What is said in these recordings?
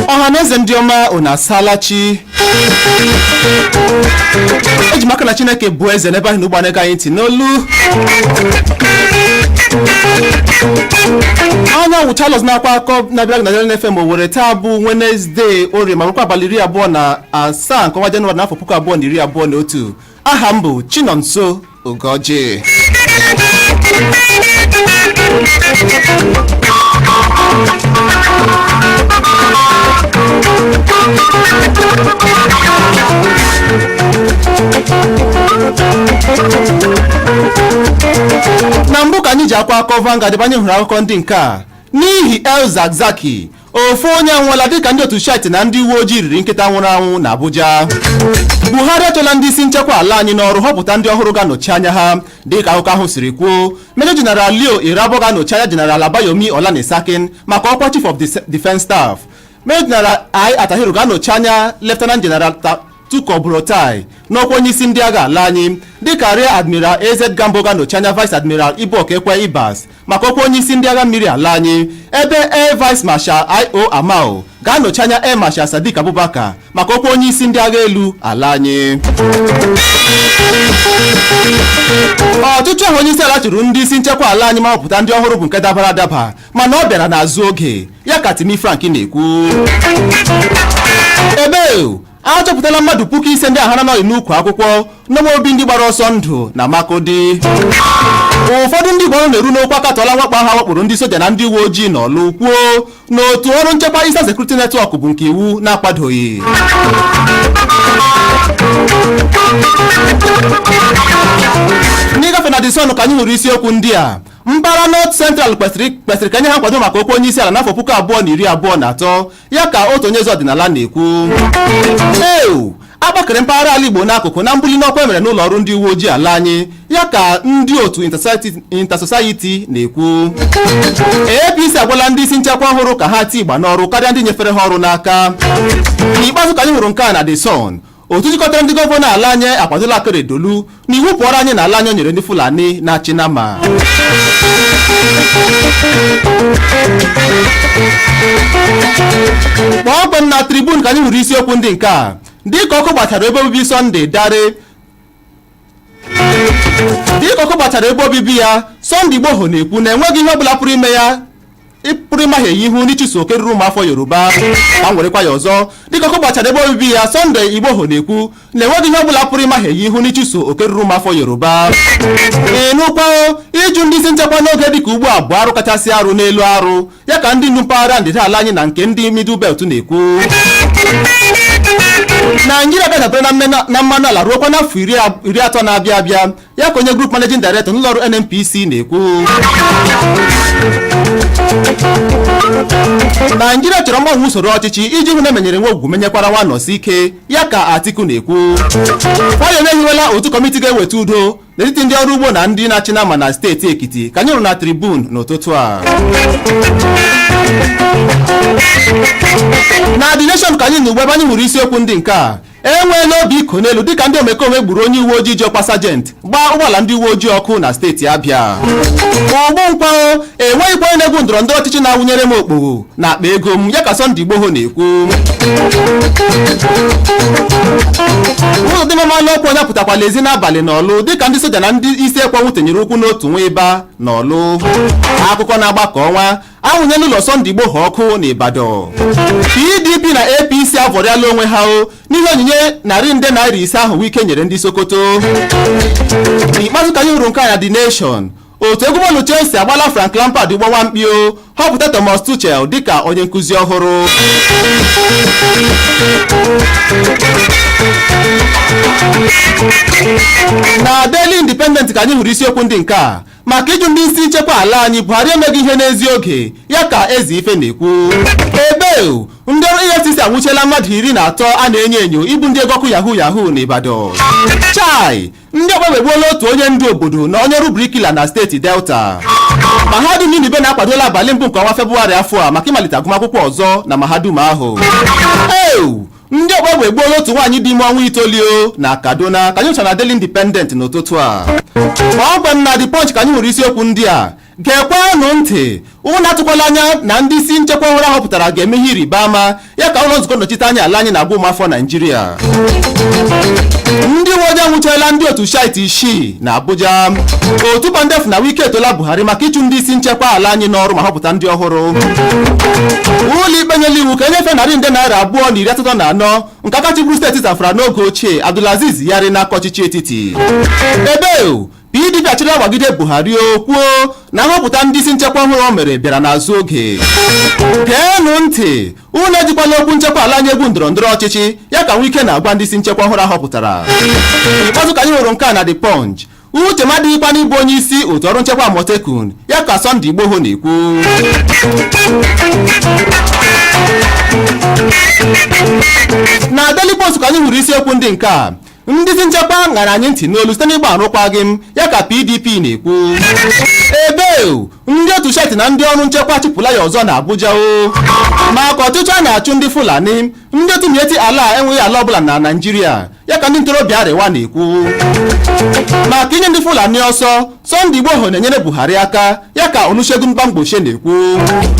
Ọha na eze, ndị ọma, unu asaala chi. Eji m aka na Chineke bụ eze n'ebe ahụ na ụgbọ na-ege anyị ntị n'olu. Anya wụ Charles na-akwa akọ na-abịara gị na Darling FM Owerri. Taa bụ Wednesday, Orie, ma bụrụkwa abalị 27 nke ọnwa Jenụwarị n'afọ 2021. Aha m bụ Chinonso Ugoji. Na mbụ ka anyị ji akwa akọ Vanguard, ebe anyị hụrụ akụkọ ndị nke a: n'ihi El Zakzaky, ofu onye anwụọla dịka ndị otu Shiite na ndị uwe ojii riri nkịta nwụrụ anwụ na Abuja. Buhari achọla ndị isi nchekwa ala anyị n'ọrụ, họpụta ndị ọhụrụ ga-anọchi anya ha. Dịka akụkọ ahụ siri kwuo, Major General Leo Irabo ga-anọchi anya General Abayomi Olanisakin maka ọkwa Chief of Defence Staff. Major General I Attahiru ga-anọchi anya Lieutenant General Tukur Buratai n'ọkwa onye isi ndị agha ala anyị, dịka Rear Admiral AZ Gambo ga-anọchi anya Vice Admiral Ibok Ekwe Ibas maka ọkwa onye isi ndị agha mmiri ala anyị, ebe Air Vice Marshal IO Amao ga-anọchi anya Air Marshal Sadiq Abubakar maka ọkwa onye isi ndị agha elu ala anyị. Ọchịchị ahụ onye isi ala chụrụ ndị isi nchekwa ala anyị ma họpụta ndị ọhụrụ bụ nke dabara adaba, mana ọ bịara n'azụ oge ya, ka Timi Frank na-ekwu. Ebe a chọpụtala mmadụ 5,000 ndị ahara nọghị n'ukwu akwụkwọ n'ọma obi ndị gbara ọsọ ndụ na Makurdi. Ụfọdụ ndị Igbo ọnụ na-eru n'okwu akatọla mwakpo ahụ wakporo ndị soja na ndị uwe ojii n'Ọlụ, kwuo na otu ọrụ nchekwa Eastern Security Network bụ nke iwu na-akwadoghị. N'ịgafe na The Sun ka anyị hụrụ isiokwu ndị a: mpaghara North Central kwesịrị ka enye ha nkwado maka okwu onye isi ala n'afọ 2023, ya ka otu onye eze ọdịnala na-ekwu. Eu agbakere mpaghara ala Igbo n'akụkụ na mbuli n'ọkwa emere n'ụlọ ọrụ ndị uwe ojii ala anyị, ya ka ndị otu Intersociety na-ekwu. APC agwala ndị isi nchekwa ọhụrụ ka ha tie ịgba n'ọrụ karịa ndị nyefere ha ọrụ n'aka. N'ikpeazụ ka anyị hụrụ nke a na The Sun: otu jikọtara ndị gọvanọ ala anyị akwadola Akeredolu na iwu pụọrọ anyị na ala anyị o nyere ndị Fulani na-achị nama. Kpọmkwem na Tribune ka anyị hụrụ isiokwu ndị nke a: dịka ọkụ gbachara ebe obibi Sunday Dare, dịka ọkụ gbachara ebe obibi ya, Sunday Igboho na-ekwu na enweghị ihe ọbụla pụrụ ime ya pụrụ ịmahie ya ihu n'ịchụso oke ruru ụmụafọ Yoruba. Ka m werekwa ya ọzọ: dịka ọkụ gbachara ebe obibi ya, Sunday Igboho na-ekwu na enweghị ihe ọbụla pụrụ ịmahie ya ihu n'ịchụso oke ruru ụmụafọ Yoruba. Ịnụkwa, ịjụ ndị isi nchekwa n'oge dịka ugbu a bụ arụ kachasị arụ n'elu arụ, ya ka ndị ndu mpaghara ndịda ala anyị na nke ndị Middle Belt na-ekwu. Naijiria ga-adabere na mmanụ ala ruokwa n'afọ 30 na-abịa abịa, ya ka onye Group Managing Director n'ụlọọrụ NNPC na-ekwu. Naijiria chọrọ mgbanwe usoro ọchịchị iji hụ na emenyere nwa ogwugwu menyekwara nwa nọsi ike, ya ka Atiku na-ekwu. Fayemi ehiwela otu kọmiti ga-eweta udo n'etiti ndị ọrụ ugbo na ndị na-achị nama na steeti Ekiti, ka anyị hụrụ na Tribune n'ụtụtụ a. Na The Nation ka anyị na ugbu ebe anyị hụrụ isiokwu ndị nke a: enweela obi iko n'elu dịka ndị omekome gburu onye uwe ojii ji ọkwa sajenti, gbaa ụgbọala ndị uwe ojii ọkụ na steeti Abịa. Ogbu nkwa enweghịkwa onye na-egwu ndọrọ ndọrọ ọchịchị na-awụnyere m okpogho na akpa ego m, ya ka Sunday Igboho na-ekwu. Ụzọdịmma n'ọkwa onye apụtakwala ezi n'abalị n'Ọlụ dịka ndị soja na ndị isi ekwenwụ tinyere ụkwụ n'otu nwa ịba n'Ọlụ. Akụkọ na-agbakọ ọnwa awụnye n'ụlọ Sunday Igboho ọkụ n'Ibadan. PDP na APC avọrịala onwe ha o n'ihe onyinye narị nde naira 5 ahụ Wike nyere ndị Sokoto. N'ikpeazụ ka anyị hụrụ nke a na The Nation: otu egwu bọọlụ Chelsea agbala Frank Lampard gbawa mkpi o, họpụta Thomas Tuchel dịka onye nkụzi ọhụrụ. Na Daily Independent ka anyị hụrụ isiokwu ndị nke a: maka ịjụ ndị isi nchekwa ala anyị, Buhari emeghị ihe n'ezi oge, ya ka Eze Ife na-ekwu. Ebe ndị ọrụ EFCC anwụchiela mmadụ 13 a na-enyo enyo ịbụ ndị ego ọkụ yahoo yahoo na Ibadan. Chai, ndị ọgba egbuola otu onye ndu obodo na onye ọrụ brikila na steeti Delta. Mahadum Unibe na-akwadola abalị mbụ nke ọnwa Febụwarị afọ a maka ịmalite agụmakwụkwọ ọzọ na mahadum ahụ. Ew, ndị ọgba egbe egbuola otu nwaanyị dị ime ọnwa 9 na Kaduna, ka anyị hụchara na Daily Independent n'ụtụtụ a. Kpọmkwem na The Punch ka anyị hụrụ isiokwu ndị a. Gekwanụ ntị, unu atụkwala anya na ndị isi nchekwa ọhụrụ ahọpụtara ga-eme ihe ịrịba ama, ya ka ụlọ nzukọ nnọchite anya ala anyị na-agwa ụmụafọ Naijiria. Ndị uwe ojii anwụchiela ndị otu Shiite isii na Abuja. Otu Pandef na Wike etola Buhari maka ịchụ ndị isi nchekwa ala anyị n'ọrụ ma họpụta ndị ọhụrụ. Ụlọ ikpe nyela iwu ka enyefe 284 nde naira nke aka chịburu steeti Zamfara n'oge ochie, Abdulaziz Yari, n'aka ọchịchị etiti. Ebe PDP achịrịla gbagide Buhari, o kwuo na nhọpụta ndị isi nchekwa ọhụrụ o mere bịara n'azụ oge. Geenụ ntị, unu ejikwala okwu nchekwa ala anyị egwu ndọrọ ndọrọ ọchịchị, ya ka Wike na-agwa ndị isi nchekwa ọhụrụ ahọpụtara. Ikpeazụ ka anyị hụrụ nke a na The Punch: uche m adịghịkwa n'ịbụ onye isi otu ọrụ nchekwa Amotekun, ya ka Sunday Igboho na-ekwu. Na Daily Post ka anyị hụrụ isiokwu ndị nke a: ndị isi nchekwa ṅara anyị ntị n'olu site n'ịgba arụkwaghị m, ya ka PDP na-ekwu. Ebe ndị otu Shiite na ndị ọrụ nchekwa chụpụla ya ọzọ na Abuja o maka ọchịchị a na-achụ ndị Fulani. Ndị otu Miyetti Allah enweghị ala ọbụla na Naijiria, ya ka ndị ntorobịa Arewa na-ekwu. Maka inye ndị Fulani ọsọ, Sunday Igboho na-enyere Buhari aka, ya ka Olusegun Bamgbose na-ekwu.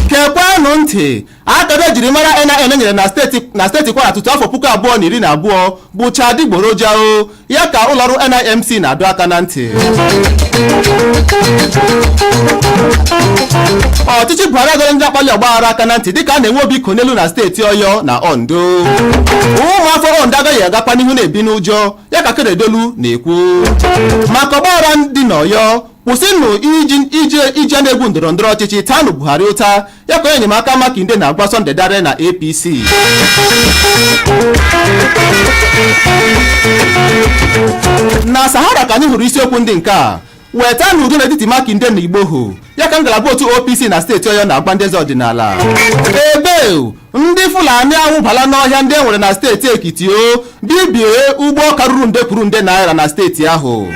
Kekwanụ ntị, akara ejiri mara NIN nyere na steeti Kwara tutu afọ 2012 bụcha adịgboroja o, ya ka ụlọọrụ NIMC na-adọ aka na ntị. Ọchịchị Buhari agọrọ ndị akpali ọgbaghara aka na ntị dịka a na-enwe obi konelu na steeti Ọyọ na Ondo. Ụmụafọ Ondo agaghị agakwa n'ihu na-ebi n'ụjọ, ya ka Akeredolu na-ekwu. Maka ọgbaghara dị n'Ọyọ, kwụsịnụ iji ije ije na-egwu ndọrọ ndọrọ ọchịchị, taanụ Buhari ụta, ya ka onye enyemaka Makinde na-agwa Sunday Dare na APC. Na Sahara ka anyị hụrụ isiokwu ndị nke a: weta n'udo n'etiti Makinde na Igboho, ya ka ngalaba otu OPC na steeti Ọyọ na-agba ndị eze ọdịnala. Ebe ndị Fulani awụbala n'ọhịa ndị e nwere na steeti Ekiti o bibie ugbo karụrụ nde kwuru nde naira na steeti ahụ.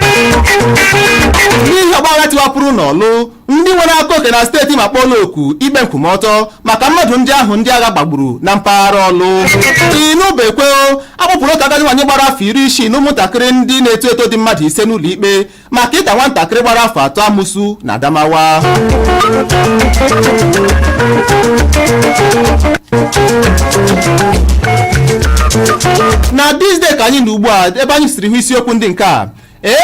N'ihi ọgbaghara tiwapụrụ n'Ọlụ, ndị nwere aka oke na steeti ma kpọọla oku ikpe nkwụmọtọ maka mmadụ ndị ahụ ndị agha gbagburu na mpaghara Ọlụ. Inubekwe, akpụpụrụ otu agadi nwaanyị gbara afọ 60 na ụmụntakịrị ndị na-eto eto dị mmadụ 5 n'ụlọ ikpe maka ịta nwatakịrị gbara afọ 3 amụsụ na Adamawa. Na Tuesday ka anyị na ugbu a ebe anyị siri hụ isiokwu ndị nke a: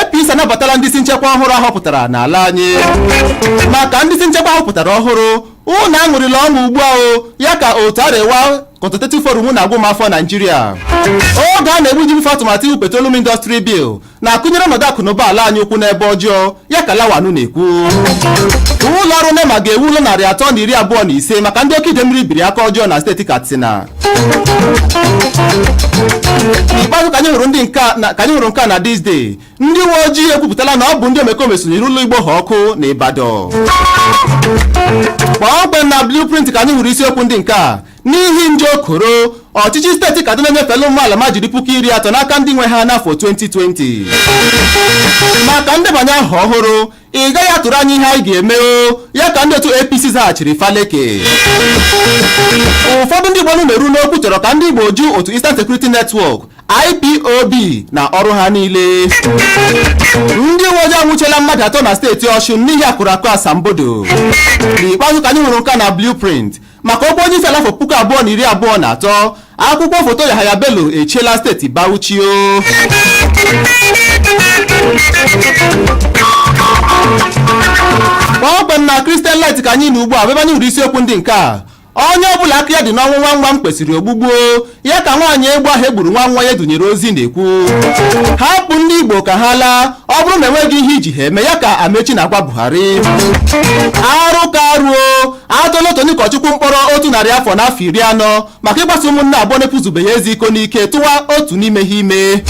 APC anabatala ndị isi nchekwa ọhụrụ ahọpụtara n'ala anyị. Maka ndị isi nchekwa ahọpụtara ọhụrụ, unu aṅụrịla ọṅụ ugbu a o, ya ka otu Arewa Consultative Forum na-agwa ụmụafọ Naijiria. Oge a na-egbu mfe atụmatụ iwu Petroleum Industry Bill na-akụnyere ọnọdụ akụnụba ala anyị ukwu n'ebe ọjọọ, ya ka Lawanụ na-ekwu. Ụlọ ọrụ NEMA ga-ewu ụlọ 325 maka ndị oke ide mmiri biri aka ọjọọ na steeti Katsina. N'ikpeazụ ka anyị hụrụ ndị nke ka anyị hụrụ nke a na Tuesday: ndị uwe ojii ekwupụtala na ọ bụ ndị omekome sonyere ụlọ Igbo ha ọkụ na Ibadan. Kpọmkwem na Blueprint ka anyị hụrụ isiokwu ndị nke a: n'ihi nje okoro, ọchịchị steeti Kaduna enyefela ụmụ ala ma jiri 30,000 n'aka ndị nwe ha n'afọ 2020. Maka ndebanye aha ọhụrụ, ị gaghị atụrụ anya ihe anyị ga-eme o, ya ka ndị otu APC zaghachiri Faleke. Ụfọdụ ndị Igbo na-eru n'okwu chọrọ ka ndị Igbo jụ otu Eastern Security Network, IPOB, na ọrụ ha niile. Ndị uwe ojii anwụchiela mmadụ atọ na steeti Ọshụn n'ihi akụrụ akụ asambodo. N'ikpeazụ ka anyị hụrụ nke na Blueprint: maka okwu onye isi ala afọ 2023, akwụkwọ foto Yahaya Bello echiela steeti Bauchi o. Kpọmkwem na Christian Light ka anyị na ugbu a ebe anyị hụrụ isiokwu ndị nke a: onye ọbụla aka ya dị n'ọnwụ nwa nwa m kwesịrị ogbugbuo, ya ka nwaanyị egbu ahụ egburu nwa nwa ya edunyere ozi na-ekwu. Hapụ ndị Igbo ka ha laa ọ bụrụ na enweghị ihe iji ha eme, ya ka Amechi na-agwa Buhari. Arụ ka ruo atụla otu onye ụkọchukwu mkpọrọ 100 afọ na afọ 40 maka ịgbasa ụmụnne abụọ na-epuzubeghị eze iko n'ike, tụwa otu n'ime ha ime.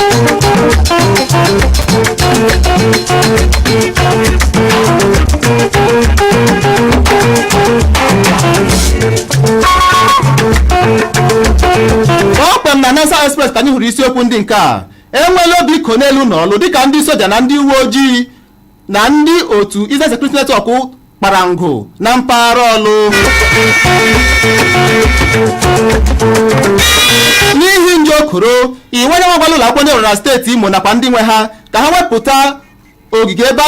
Kpọmkwem na Nasa Express ka anyị hụrụ isiokwu ndị nke a: enwela obi iko n'elu n'ọlụ dịka ndị soja na ndị uwe ojii na ndị otu Eastern Security Network kpara ngụ na mpaghara Ọlụ. N'ihi nje okoro, iwenye nwagwala ụlọ akwụkwọ ndị nwere na steeti Imo nakwa ndị nwe ha ka ha wepụta ogige ebe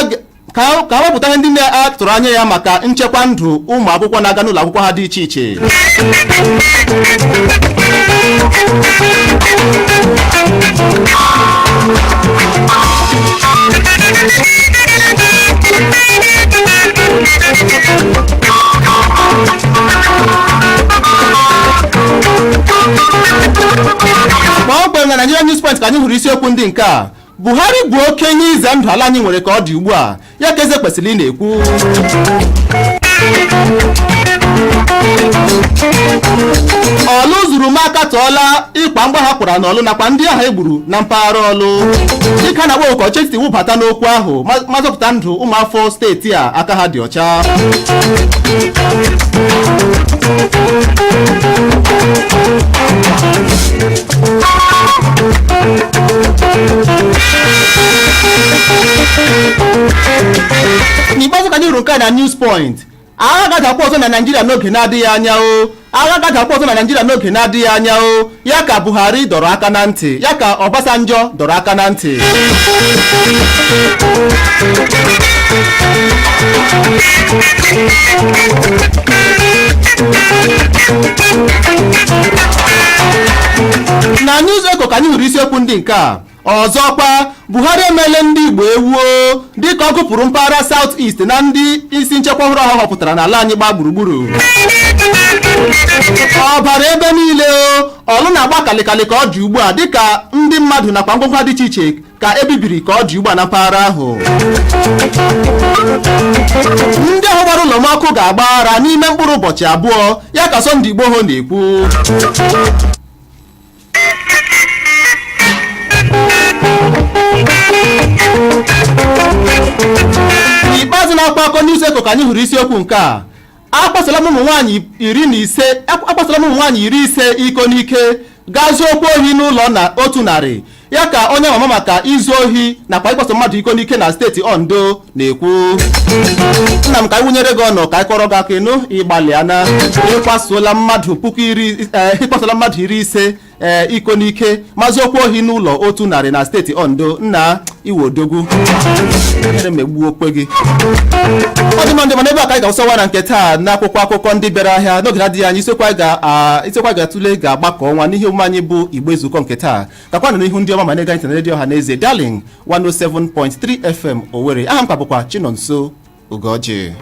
ka wepụta ihe ndị na-atụrụ anya ya maka nchekwa ndụ ụmụ akwụkwọ na-aga n'ụlọ akwụkwọ ha dị iche iche. Kpọmkwem na Nigeria News Point ka anyị hụrụ isiokwu ndị nke a: Buhari bụ oke ihe ize ndụ ala anyị nwere ka ọ dị ugbu a, ya ka Ezekwesili na-ekwu. Ọlụ zuru m aka tọọla ịkpa mgba ha kwara n'Ọlụ nakwa ndị ahụ egburu na mpaghara Ọlụ, dịka na-akpọ oku ọchịchị etiti wụbata n'okwu ahụ ma zọpụta ndụ ụmụafọ steeti a aka ha dị ọcha. N'ikpeazụ ka anyị hụrụ nke a na News Point: agha gadakwa ọzọ na Naijiria n'oge na-adịghị anya o, agha gadakwa ọzọ na Naijiria n'oge na-adịghị anya o, ya ka Buhari dọrọ aka na ntị, ya ka Obasanjo dọrọ aka na ntị. Na News Echo ka anyị hụrụ isiokwu ndị nke a: ọzọkwa, Buhari emele ndị Igbo ewuo dịka ọ gụpụrụ mpaghara South East na ndị isi nchekwa ọhụrụ ahụ họpụtara n'ala anyị gbaa gburugburu. Ọbara ebe niile o, Ọlụ na-agba kalịkalị ka ọ dị ugbu a, dịka ndị mmadụ nakwa ngwongwo dị iche iche ka ebibiri ka ọ dị ugbu a na mpaghara ahụ. Ndị ahụ gbara ụlọ m ọkụ ga-agba ara n'ime mkpụrụ ụbọchị 2, ya ka Sunday Igboho na-ekwu. N'ikpeazụ, na-akpa akọ News Echo ka anyị hụrụ isiokwu nke a: akpasala m ụmụ nwaanyị 15, akpasala m ụmụ nwaanyị 50 iko n'ike, gaa zuokwa ohi n'ụlọ na 100, ya ka onye mama maka izu ohi nakwa ịkpaso mmadụ iko n'ike na steeti Ondo na-ekwu. Nna m, ka anyị wụnyere gị ọnụ, ka anyị kọrọ gị aka ịnụ. Ịgbalịana ịkwasuola mmadụ 10,000, ịkwasola mmadụ 50 iko n'ike ma zuokwa ohi n'ụlọ 100 na steeti Ondo. Nna, iwe odogwu, ihere megbuo okwe gị. Ọ dị mma, ndị mana ebe a ka anyị ga-awụsawa na nke taa n'akwụkwọ akụkọ ndị bịara ahịa. N'oge na-adịghị anya, isiokwu anyị ga-atụle ga-agbakọ ọnwa n'ihe omume anyị bụ Igbo Ezukọ nke taa. Kakwanụ n'ihu ndị ọma ma na-ege ntị na redio ọha na eze Darling 107.3 FM Owerri. Aha m ka bụkwa Chinonso Ugoji.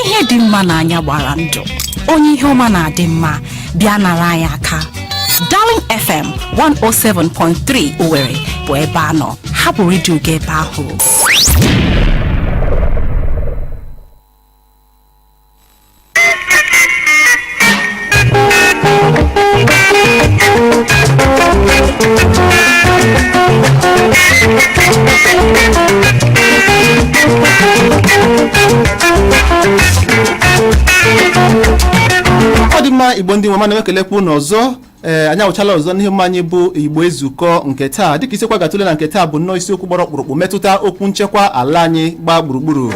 Ihe dị mma n'anya gbara ndụ. Onye ihe ọma na-adị mma, bịa nara anyị aka. Darling FM 107.3 Owerri bụ ebe a nọ. Hapụ redio gị ebe ahụ. Ọ dị mma, Igbo ndị nwe, mana ekelekwa unu ọzọ. Ee, anyị awụchala ọzọ n'ihe omume anyị bụ Igbo Ezukọ nke taa. Dịka isiokwu gatụle na nke taa bụ nnọọ isiokwu gbara ọkpụrụkpụ metụta okwu nchekwa ala anyị gbaa gburugburu.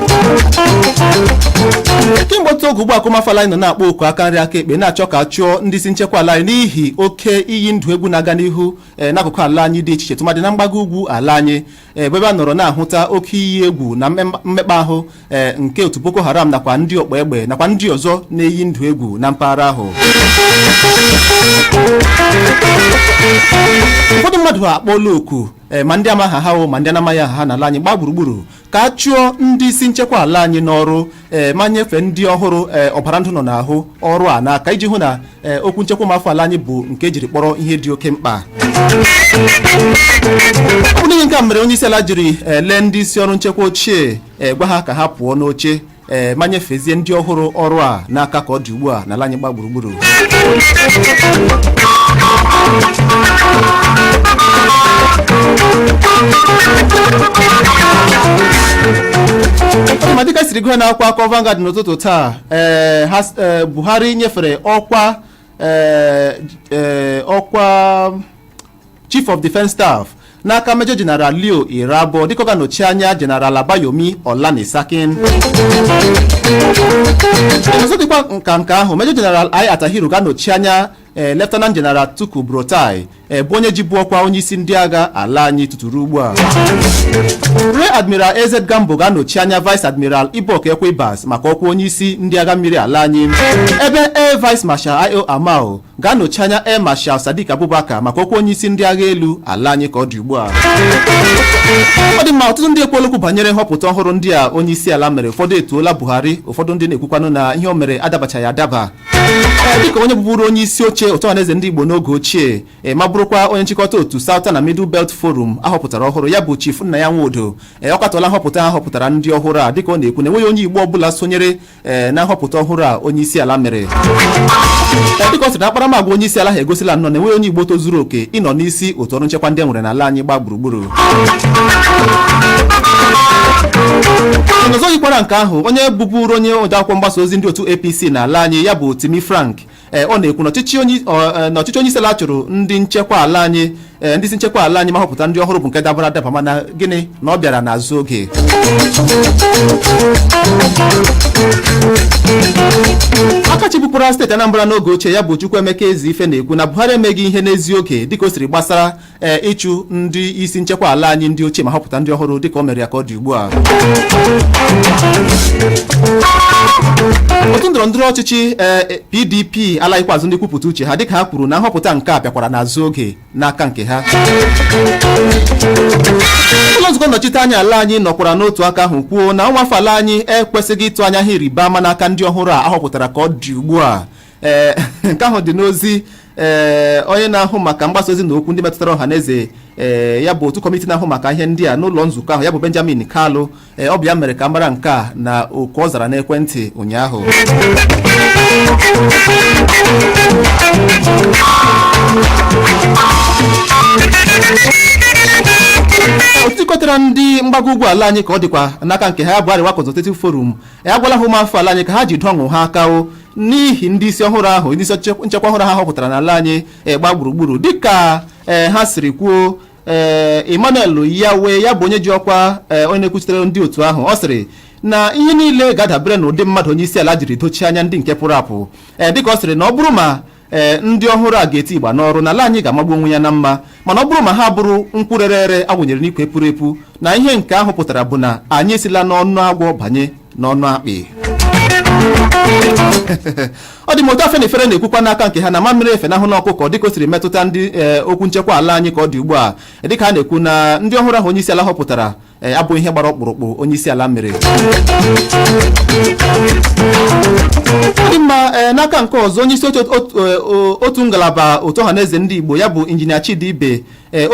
Kemgbe otu oge ugbu a, kụmafala anyị nọ na-akpọ oku aka nri aka ekpe, na-achọ ka a chụọ ndị isi nchekwa ala anyị n'ihi oke iyi ndụ egwu na-aga n'ihu n'akụkụ ala anyị dị iche iche, tụmadị na mgbago ugwu ala anyị, ebe a nọrọ na-ahụta oke iyi egwu na mmekpa ahụ nke otu Boko Haram nakwa ndị ọkpa egbe nakwa ndị ọzọ na-eyi ndụ egwu na mpaghara ahụ. Ụfọdụ mmadụ akpọọla oku, ma ndị ama aha ha o, ma ndị anamaghị aha ha, n'ala anyị gbaa gburugburu ka a chụọ ndị isi nchekwa ala anyị n'ọrụ, ma nyefee ndị ọhụrụ ọbara ndụ nọ n'ahụ ọrụ a n'aka, iji hụ na okwu nchekwa ụmụafọ ala anyị bụ nke ejiri kpọrọ ihe dị oke mkpa. Ọ bụ n'ihi nke a mere onye isi ala jiri lee ndị isi ọrụ nchekwa ochie, gwa ha ka ha pụọ n'oche, ma nyefezie ndị ọhụrụ ọrụ a n'aka ka ọ dị ugbu a n'ala anyị gbaa gburugburu. Ọ dị ma, dịka siri gụọ n'akwụkwọ akụkọ Vanguard n'ụtụtụ taa, ee ha Buhari nyefere ọkwa ee ee ọkwa Chief of Defence Staff n'aka Major General Leo Irabo, dịka ọ ga-anọchi anya General Abayomi Olanisakin. Ọzọ dịkwa nka nke ahụ, Major General I Atahiru ga-anọchi anya Lieutenant General Tukur Buratai, bụ onye jibu ọkwa onye isi ndị agha ala anyị tuturu ugbu a. Rear Admiral AZ Gambo ga-anọchi anya Vice Admiral Ibok Ekwe Ibas maka ọkwa onye isi ndị agha mmiri ala anyị, ebe Air Vice Marshal IO Amao ga-anọchi anya Air Marshal Sadiq Abubakar maka ọkwa onye isi ndị agha elu ala anyị ka ọ dị ugbu a. Ọ dị mma, ọtụtụ ndị ekwuola okwu banyere nhọpụta ọhụrụ ndị a onye isi ala mere. Ụfọdụ etuola Buhari, ụfọdụ ndị na-ekwukwanụ na ihe o mere adabachaghị adaba. Dịka onye bụbụrụ onye isi oche otu Ọhaneze Ndị Igbo n'oge ochie, ma bụrụkwa onye nchịkọta otu Southern and Middle Belt Forum ahọpụtara ọhụrụ, ya bụ Chief Nna ya Nwodo, ọ katọla nhọpụta ha họpụtara ndị ọhụrụ a, dịka ọ na-ekwu na enweghị onye Igbo ọbụla sonyere na nhọpụta ọhụrụ a onye isi ala mere. Dịka ọ sịrị na akparamagwa onye isi ala ha egosila nnọọ na enweghị onye Igbo tozuru oke ịnọ n'isi otu ọrụ nchekwa ndị e nwere n'ala anyị gbaa gburugburu. Ọzọ yikwara nke ahụ, onye bụburu onye odeakwụkwọ mgbasa ozi ndị otu APC n'ala anyị, ya bụ Timi Frank, ọ na-ekwu na ọchịchị onye isi ala chụrụ ndị nchekwa ala anyị, ndị isi nchekwa ala anyị, ma họpụta ndị ọhụrụ bụ nke dabara adaba, mana gịnị na ọ bịara n'azụ oge. Aka chịbupụra steeti Anambra n'oge ochie, ya bụ Chukwuemeka Ezeife, na-ekwu na Buhari emeghị ihe n'ezi oge dịka o siri gbasara ịchụ ndị isi nchekwa ala anyị ndị ochie ma họpụta ndị ọhụrụ dịka o mere ya ka ọ dị ugbu a. Otu ndọrọ ndọrọ ọchịchị PDP alaghịkwa azụ ndị kwupụta uche ha, dịka ha kwuru na nhọpụta nke a bịakwara n'azụ oge n'aka nke ha. Ụlọ nzukọ nnọchite anya ala anyị nọkwara n'otu aka ahụ kwuo na nwa afọ ala anyị ekwesịghị ịtụ anya ihe ịrịba ama n'aka ndị ọhụrụ a ahọpụtara ka ọ dị ugbu a. Nke ahụ dị n'ozi onye na-ahụ maka mgbasa ozi na okwu ndị metụtara ọha na eze, ya bụ otu kọmiti na-ahụ maka ihe ndị a n'ụlọ nzukọ ahụ, ya bụ Benjamin Kalu. Ọ bụ ya mere ka mara nke a na oku ọ zara n'ekwentị ụnyaahụ. Otu jikọtara ndị mgbago ugwu ala anyị ka ọ dịkwa n'aka nke ha, ya bụ Arewa Consultative Forum, ya agwala ha ụmụafọ ala anyị ka ha jide ọṅụ ha aka o n'ihi ndị isi ọhụrụ ahụ, ndị isi nchekwa ọhụrụ ha họpụtara n'ala anyị gbaa gburugburu. Dịka ha siri kwuo, Emmanuel Yawe, ya bụ onye ji ọkwa onye na-ekwuchitere ndị otu ahụ, ọ sịrị na ihe niile ga-adabere n'ụdị mmadụ onye isi ala jiri dochie anya ndị nke pụrụ apụ. Dịka ọ sịrị na ọ bụrụ ma ndị ọhụrụ a ga-eti ịgba n'ọrụ na ala anyị ga-amagbu onwe ya na mma, mana ọ bụrụ ma ha bụrụ nkwụ rere ere awụnyere n'ikwe pụrụ epu, na ihe nke ahụ pụtara bụ na anyị esila n'ọnụ agwọ banye n'ọnụ akpị. Ọ dị m otu Afenifere na-ekwukwa n'aka nke ha na mamịrị efe n'ahụ n'ọkụkọ dịka o siri metụta ndị okwu nchekwa ala anyị ka ọ dị ugbu a, dịka a na-ekwu na ndị ọhụrụ ahụ onye isi ala họpụtara abụghị ihe gbara ọkpụrụkpụ onye isi ala mere. Ọ dị mma. N'aka nke ọzọ, onye isi oche otu ngalaba otu Ọhaneze Ndị Igbo, ya bụ Injinia Chidi Ibe,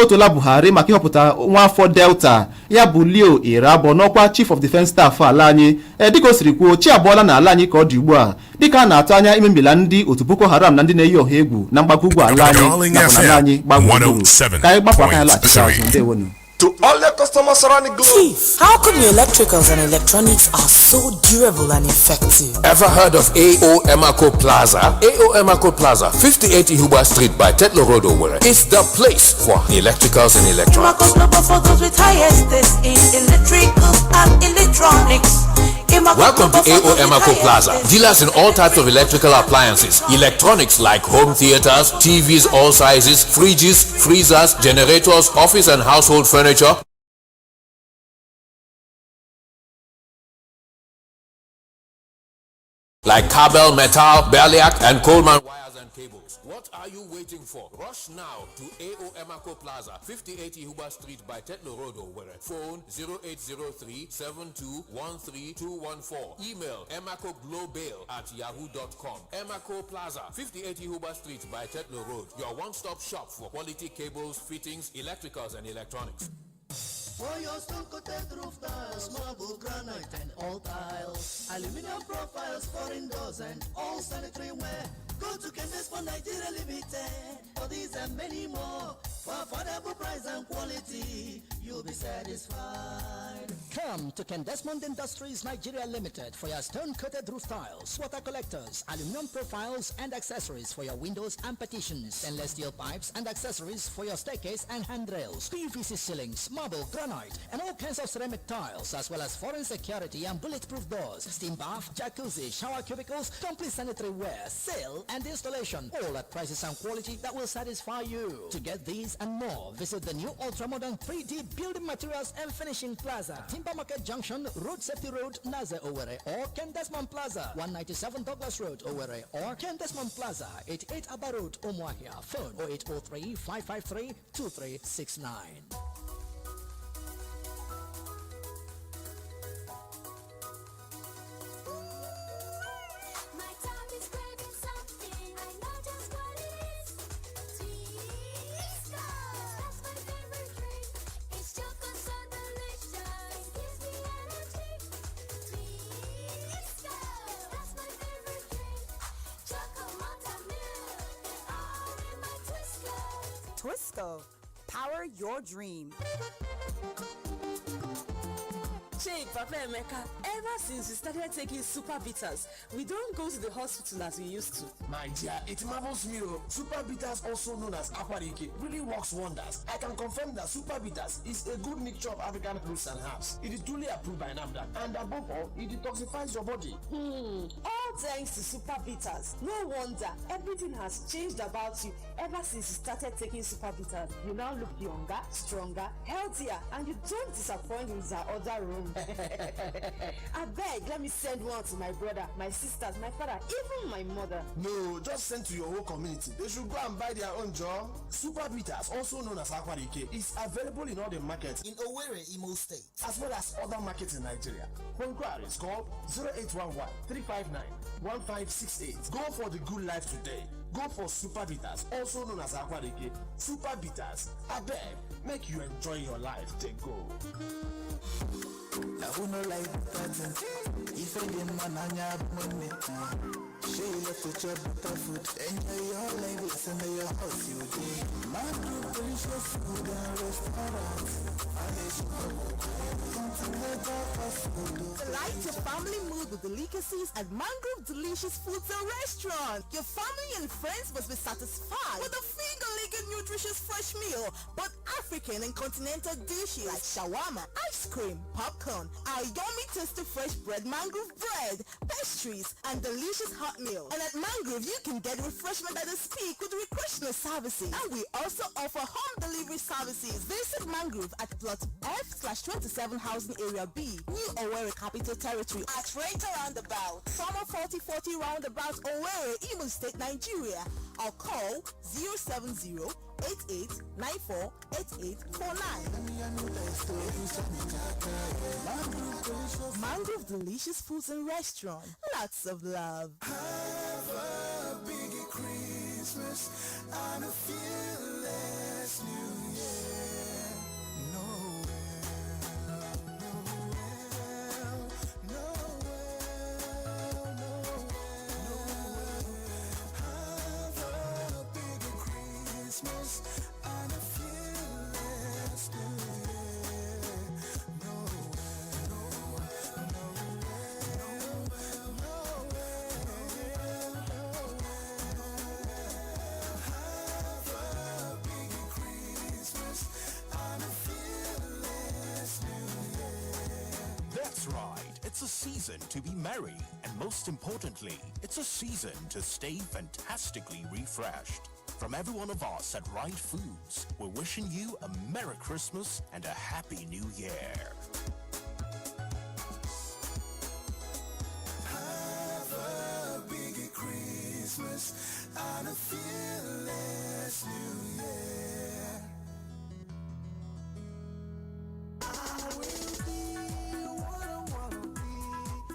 otola Buhari maka ịhọpụta nwaafọ Delta, ya bụ Leo Irabor, n'ọkwa Chief of Defence Staff ala anyị. Dịka o siri kwuo, chi abụọla n'ala anyị ka ọ dị ugbu a, dịka a na-atụ anya imemila ndị otu Boko Haram na ndị na-eyi ọha egwu na mgbago ugwu ala anyị nakwa n'ala anyị gbaa gburugburu. Ka anyị gbapụ aka ya laghachi azụ. Ndewonu. To all your customers around the globe. Chief, how come your electricals and electronics are so durable and effective? Ever heard of AO Emaco Plaza? AO Emaco Plaza, 58 Ihuba Street by Tetlow Road, Owerri, is the place for electricals and electronics. Emaco Global for those with highest taste in electricals and electronics. Emaco Welcome to Global for AO those with Emaco highest Plaza. taste. Dealers in all types of electrical appliances, electronics like home theaters, TVs all sizes, fridges, freezers, generators, office and household furniture, like Cabel, Metal, Berliak, and Coleman wires and cables. What are you waiting for? Rush now to AO Emaco Plaza, 58 Ihuba Street by Tetlow Road, Owerri. Phone 0803 7213 214. Email emacoglobal@yahoo.com. Emaco Plaza, 58 Ihuba Street by Tetlow Road. Your one-stop shop for quality cables, fittings, electricals, and electronics. For your stone-coated roof tiles, marble, granite, and all tiles, aluminum profiles, foreign doors, and all sanitary ware. Go to Kendes for Nigeria Limited for these and many more. For affordable price and quality. You'll be satisfied. Come to Ken Desmond Industries Nigeria Limited for your stone-coated roof tiles, water collectors, aluminum profiles and accessories for your windows and partitions, stainless steel pipes and accessories for your staircase and handrails, PVC ceilings, marble, granite, and all kinds of ceramic tiles, as well as foreign security and bulletproof doors, steam bath, jacuzzi, shower cubicles, complete sanitary ware, sale and installation, all at prices and quality that will satisfy you. To get these and more, visit the new ultra-modern 3D Building Materials and Finishing Plaza, Timber Market Junction, Road Safety Road, Naze, Owerri, or Ken Desmond Plaza, 197 Douglas Road, Owerri, or Ken Desmond Plaza, 88 Aba Road, Umuahia. Phone 0803 553 2369. My tummy's craving something. I know just what it is. Twisco. That's my favorite drink. It's chocolate so delicious. It gives me energy. Twisco. That's my favorite drink. Chocolate malted milk. All in my Twisco. Twisco, power your dream. Chei, Papa Emeka, ever since we started taking Super Bitters, we don't go to the hospital as we used to. My dear, it marvels me oh. Super Bitters, also known as Aquarike, really works wonders. I can confirm that Super Bitters is a good mixture of African fruits and herbs. It is duly approved by NAFDAC, and above all, it detoxifies your body. All thanks to Super Bitters. No wonder everything has changed about you ever since you started taking Super Bitters. You now look younger, stronger, healthier, and you don't disappoint with our other room. Abeg, let me send one to my brother, my sisters, my father, even my mother. No, just send to your whole community. They should go and buy their own job. Super Bitters, also known as Aquarike, is available in all the markets in Owerri, Imo State, as well as other markets in Nigeria. For inquiries, call 0811 359 1568. Go for the good life today. Go for Super Bitters, also known as Aquarike. Super Bitters, abeg, make you enjoy your life. Dey go. Na who no like better? Ife dị mma n'anya bụ nwanne. Shey you love to chop better food? Enjoy your life, it's in your house you dey. Mangrove Delicious Food and Restaurant. Continental fast food. Delight your family mood with delicacies at Mangrove Delicious Foods and Restaurant. Your family and friends must be satisfied with a finger-licking nutritious fresh meal, both African and continental dishes like shawarma, ice cream, popcorn, our yummy tasty fresh bread, mangrove bread, pastries, and delicious hot meal. And at Mangrove, you can get refreshment at the speak with recreational services. And we also offer home delivery services. Visit Mangrove at plot F/27 Housing Area B, New Owerri Capital Territory, at Renta Roundabout, Summer 4040 Roundabout, Owerri, Imo State, Nigeria. Or call 070 8894 8849. Mangrove Delicious Foods and Restaurant. Lots of love. Have a big Christmas and a fearless New Year. Noel, Noel, Noel, Noel. Have a big Christmas and a fearless New Year. Noel, Noel, Noel, Noel, Noel. Have a big Christmas and a fearless New Year. That's right. It's a season to be merry. And most importantly, it's a season to stay fantastically refreshed. From every one of us at Right Foods, we're wishing you a Merry Christmas and a Happy New Year. Have a big Christmas and a fearless New Year. I will be what I wanna be.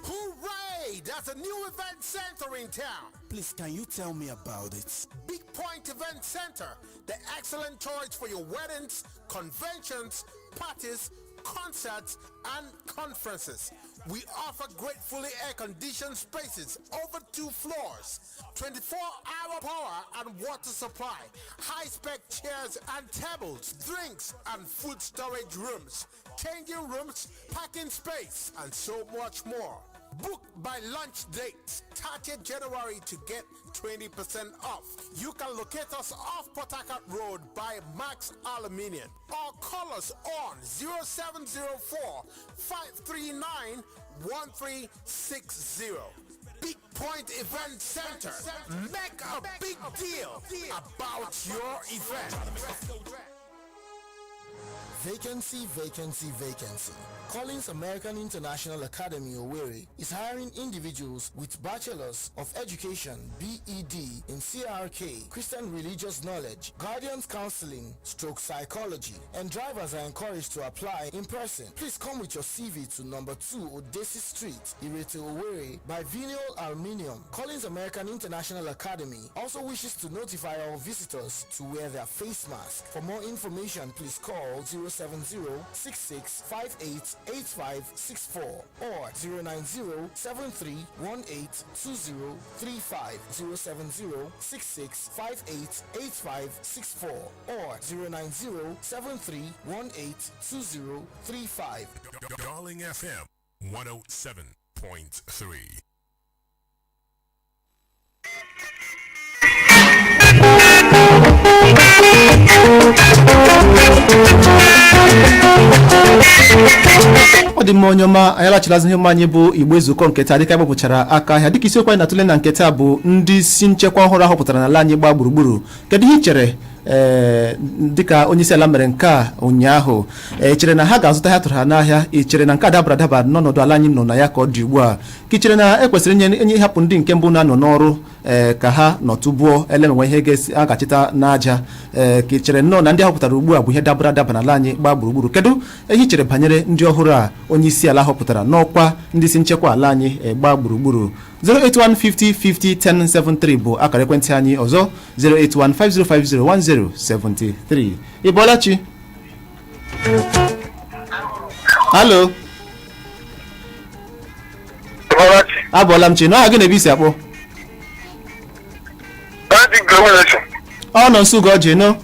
Hooray! There's a new event center in town. Please, can you tell me about it? Big Point Event Center, the excellent choice for your weddings, conventions, parties, concerts, and conferences. We offer great fully air-conditioned spaces over 2 floors, 24-hour power and water supply, high-spec chairs and tables, drinks and food storage rooms, changing rooms, parking space, and so much more. Book by lunch date, 30th January to get 20% off. You can locate us off Port Harcourt Road by Max Aluminium or call us on 0704 539 1360. Big Point Event Center. Make a big deal about your event. Vacancy, vacancy, vacancy. Collins American International Academy Owerri is hiring individuals with Bachelors of Education BED in CRK, Christian Religious Knowledge, Guardians Counseling, Stroke Psychology, and drivers are encouraged to apply in person. Please come with your CV to number 2 Odesi Street, Irete Owerri by Vinyl Aluminium. Collins American International Academy also wishes to notify all visitors to wear their face mask. For more information, please call 070 6658 8564 or 090 7318 2035, 070 6658 8564 or 090 7318 2035. Darling FM 107.3. Ọ dị mma, onye ọma, anyị alachilazi ihe ọma. Anyị bụ Igbo Ezukọ nke taa, dịka anyị gbapụchara aka ahịa, dịka isiokwu anyị na-atụle na nke taa bụ ndị isi nchekwa ọhụrụ ahọpụtara n'ala anyị gbaa gburugburu. Kedu ihe ị chere ee dịka onye isi ala mere nke a ụnyaahụ? Ị chere na ha ga-azụta ihe tụrụ ha n'ahịa? Ị chere na nke a dabara adaba n'ọnọdụ ala anyị nọ na ya ka ọ dị ugbu a, ka ị chere na ekwesịrị inye enye ịhapụ ndị nke mbụ na-anọ n'ọrụ ee ka ha nọtụbuo elemenwe ihe ga-esi a ga-achịta n'aja ee, ka ị chere nnọọ na ndị ahọpụtara ugbu a bụ ihe dabara adaba n'ala anyị gbaa gburugburu? Kedu ihe ị chere banyere ndị ọhụrụ a onye isi ala họpụtara n'ọkwa ndị isi nchekwa ala anyị gbaa gburugburu? 08150 50 1073 bụ akara ekwentị anyị. Ọzọ, 08150501073. Ị bọọla chi? Hello, abọọla m chi. N'aha gị na ebe isi akpọ? Ọ nọ nso ugo ji nụ.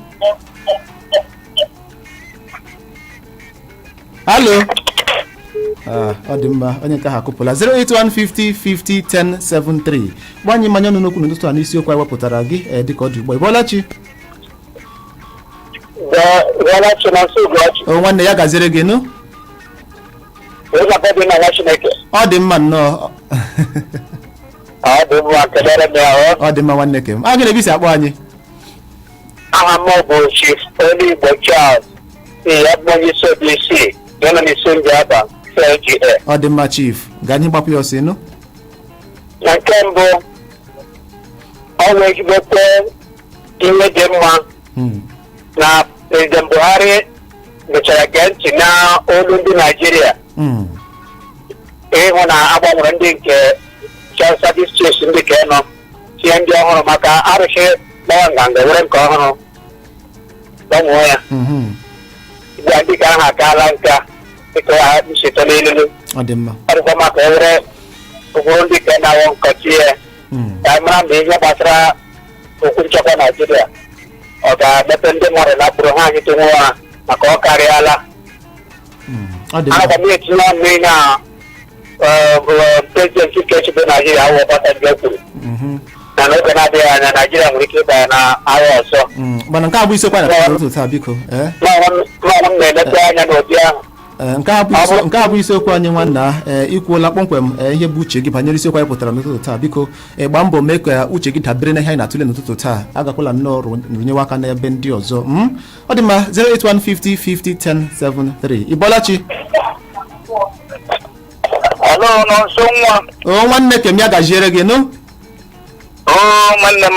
Hello. Ọ dị mma, onye nke ahụ akụpụla. 08150 50 1073. Gbanye mmanya ọnụ n'okwu n'ụtụtụ a n'isiokwu anyị wepụtara gị dịka ọ dị ugbu a. Ị bọọla chi? O nwanne ya, gaziere gị nụ. Ọ dị mma nnọọ. Ọ dị mma, nwanne kem a. Gị na-ebisi akpọ anyị? Aha m bụ Chief Oligbo Charles onye isi obi isi ya nọ n'isi ndị Aba LGA. Ọ dị mma, Chief, gaa anyị gbapụ ya ọsọ ịnụ. Na nke mbụ, ọ wee ezigbote ihe dị mma na President Buhari mechara gee ntị na olu ndị Naijiria ịhụ na agbanwere ndị nke Child Service Chiefs, ndị ka nọ tinye ndị ọhụrụ, maka arụsị gbawa nganga were nke ọhụrụ gbanwee ya. Ugbu a ndị ka ahụ akaala nka dịka ha ncheta n'elulu. Ọ dị mma. Ọ dịkwa maka ewere ụkpụrụ ndị ka na-awọ nkọ tinye ya, ka anyị mara ma ihe gbasara okwu nchekwa Naijiria ọ ga-emepe ndị mmadụ lakpụrụ ha anyị tụnwe ha, maka ọ karịala. Ọ dị mma. Ana m etinye ọnụ ihe a prezidenti nke chịbụ Naijiria awụ Obasanjo kwuru na n'oge na-adịghị anya Naijiria nwere ike ịbanye na agha ọzọ. Mana nke a bụ isiokwu anyị na-atụle n'ụtụtụ taa, biko ee. N'ọnwụ m na-elepe anya n'ụdị ahụ. Ee, nke a bụ isiokwu anyị, nwanna. Ee, ikwuola kpọmkwem ihe bụ uche gị banyere isiokwu anyị pụtara n'ụtụtụ taa. Biko, gbaa mbọ mee ka uche gị dabere na ihe anyị na-atụle n'ụtụtụ taa. Agakwala nnọọ rụnyewe aka n'ebe ndị ọzọ. Ọ dị mma. 08150 50 1073. Ị bọọla chi? Hello, nọ nso nwa. O nwanne kem, ya gaziere gị nụ. Oo, nwanne m.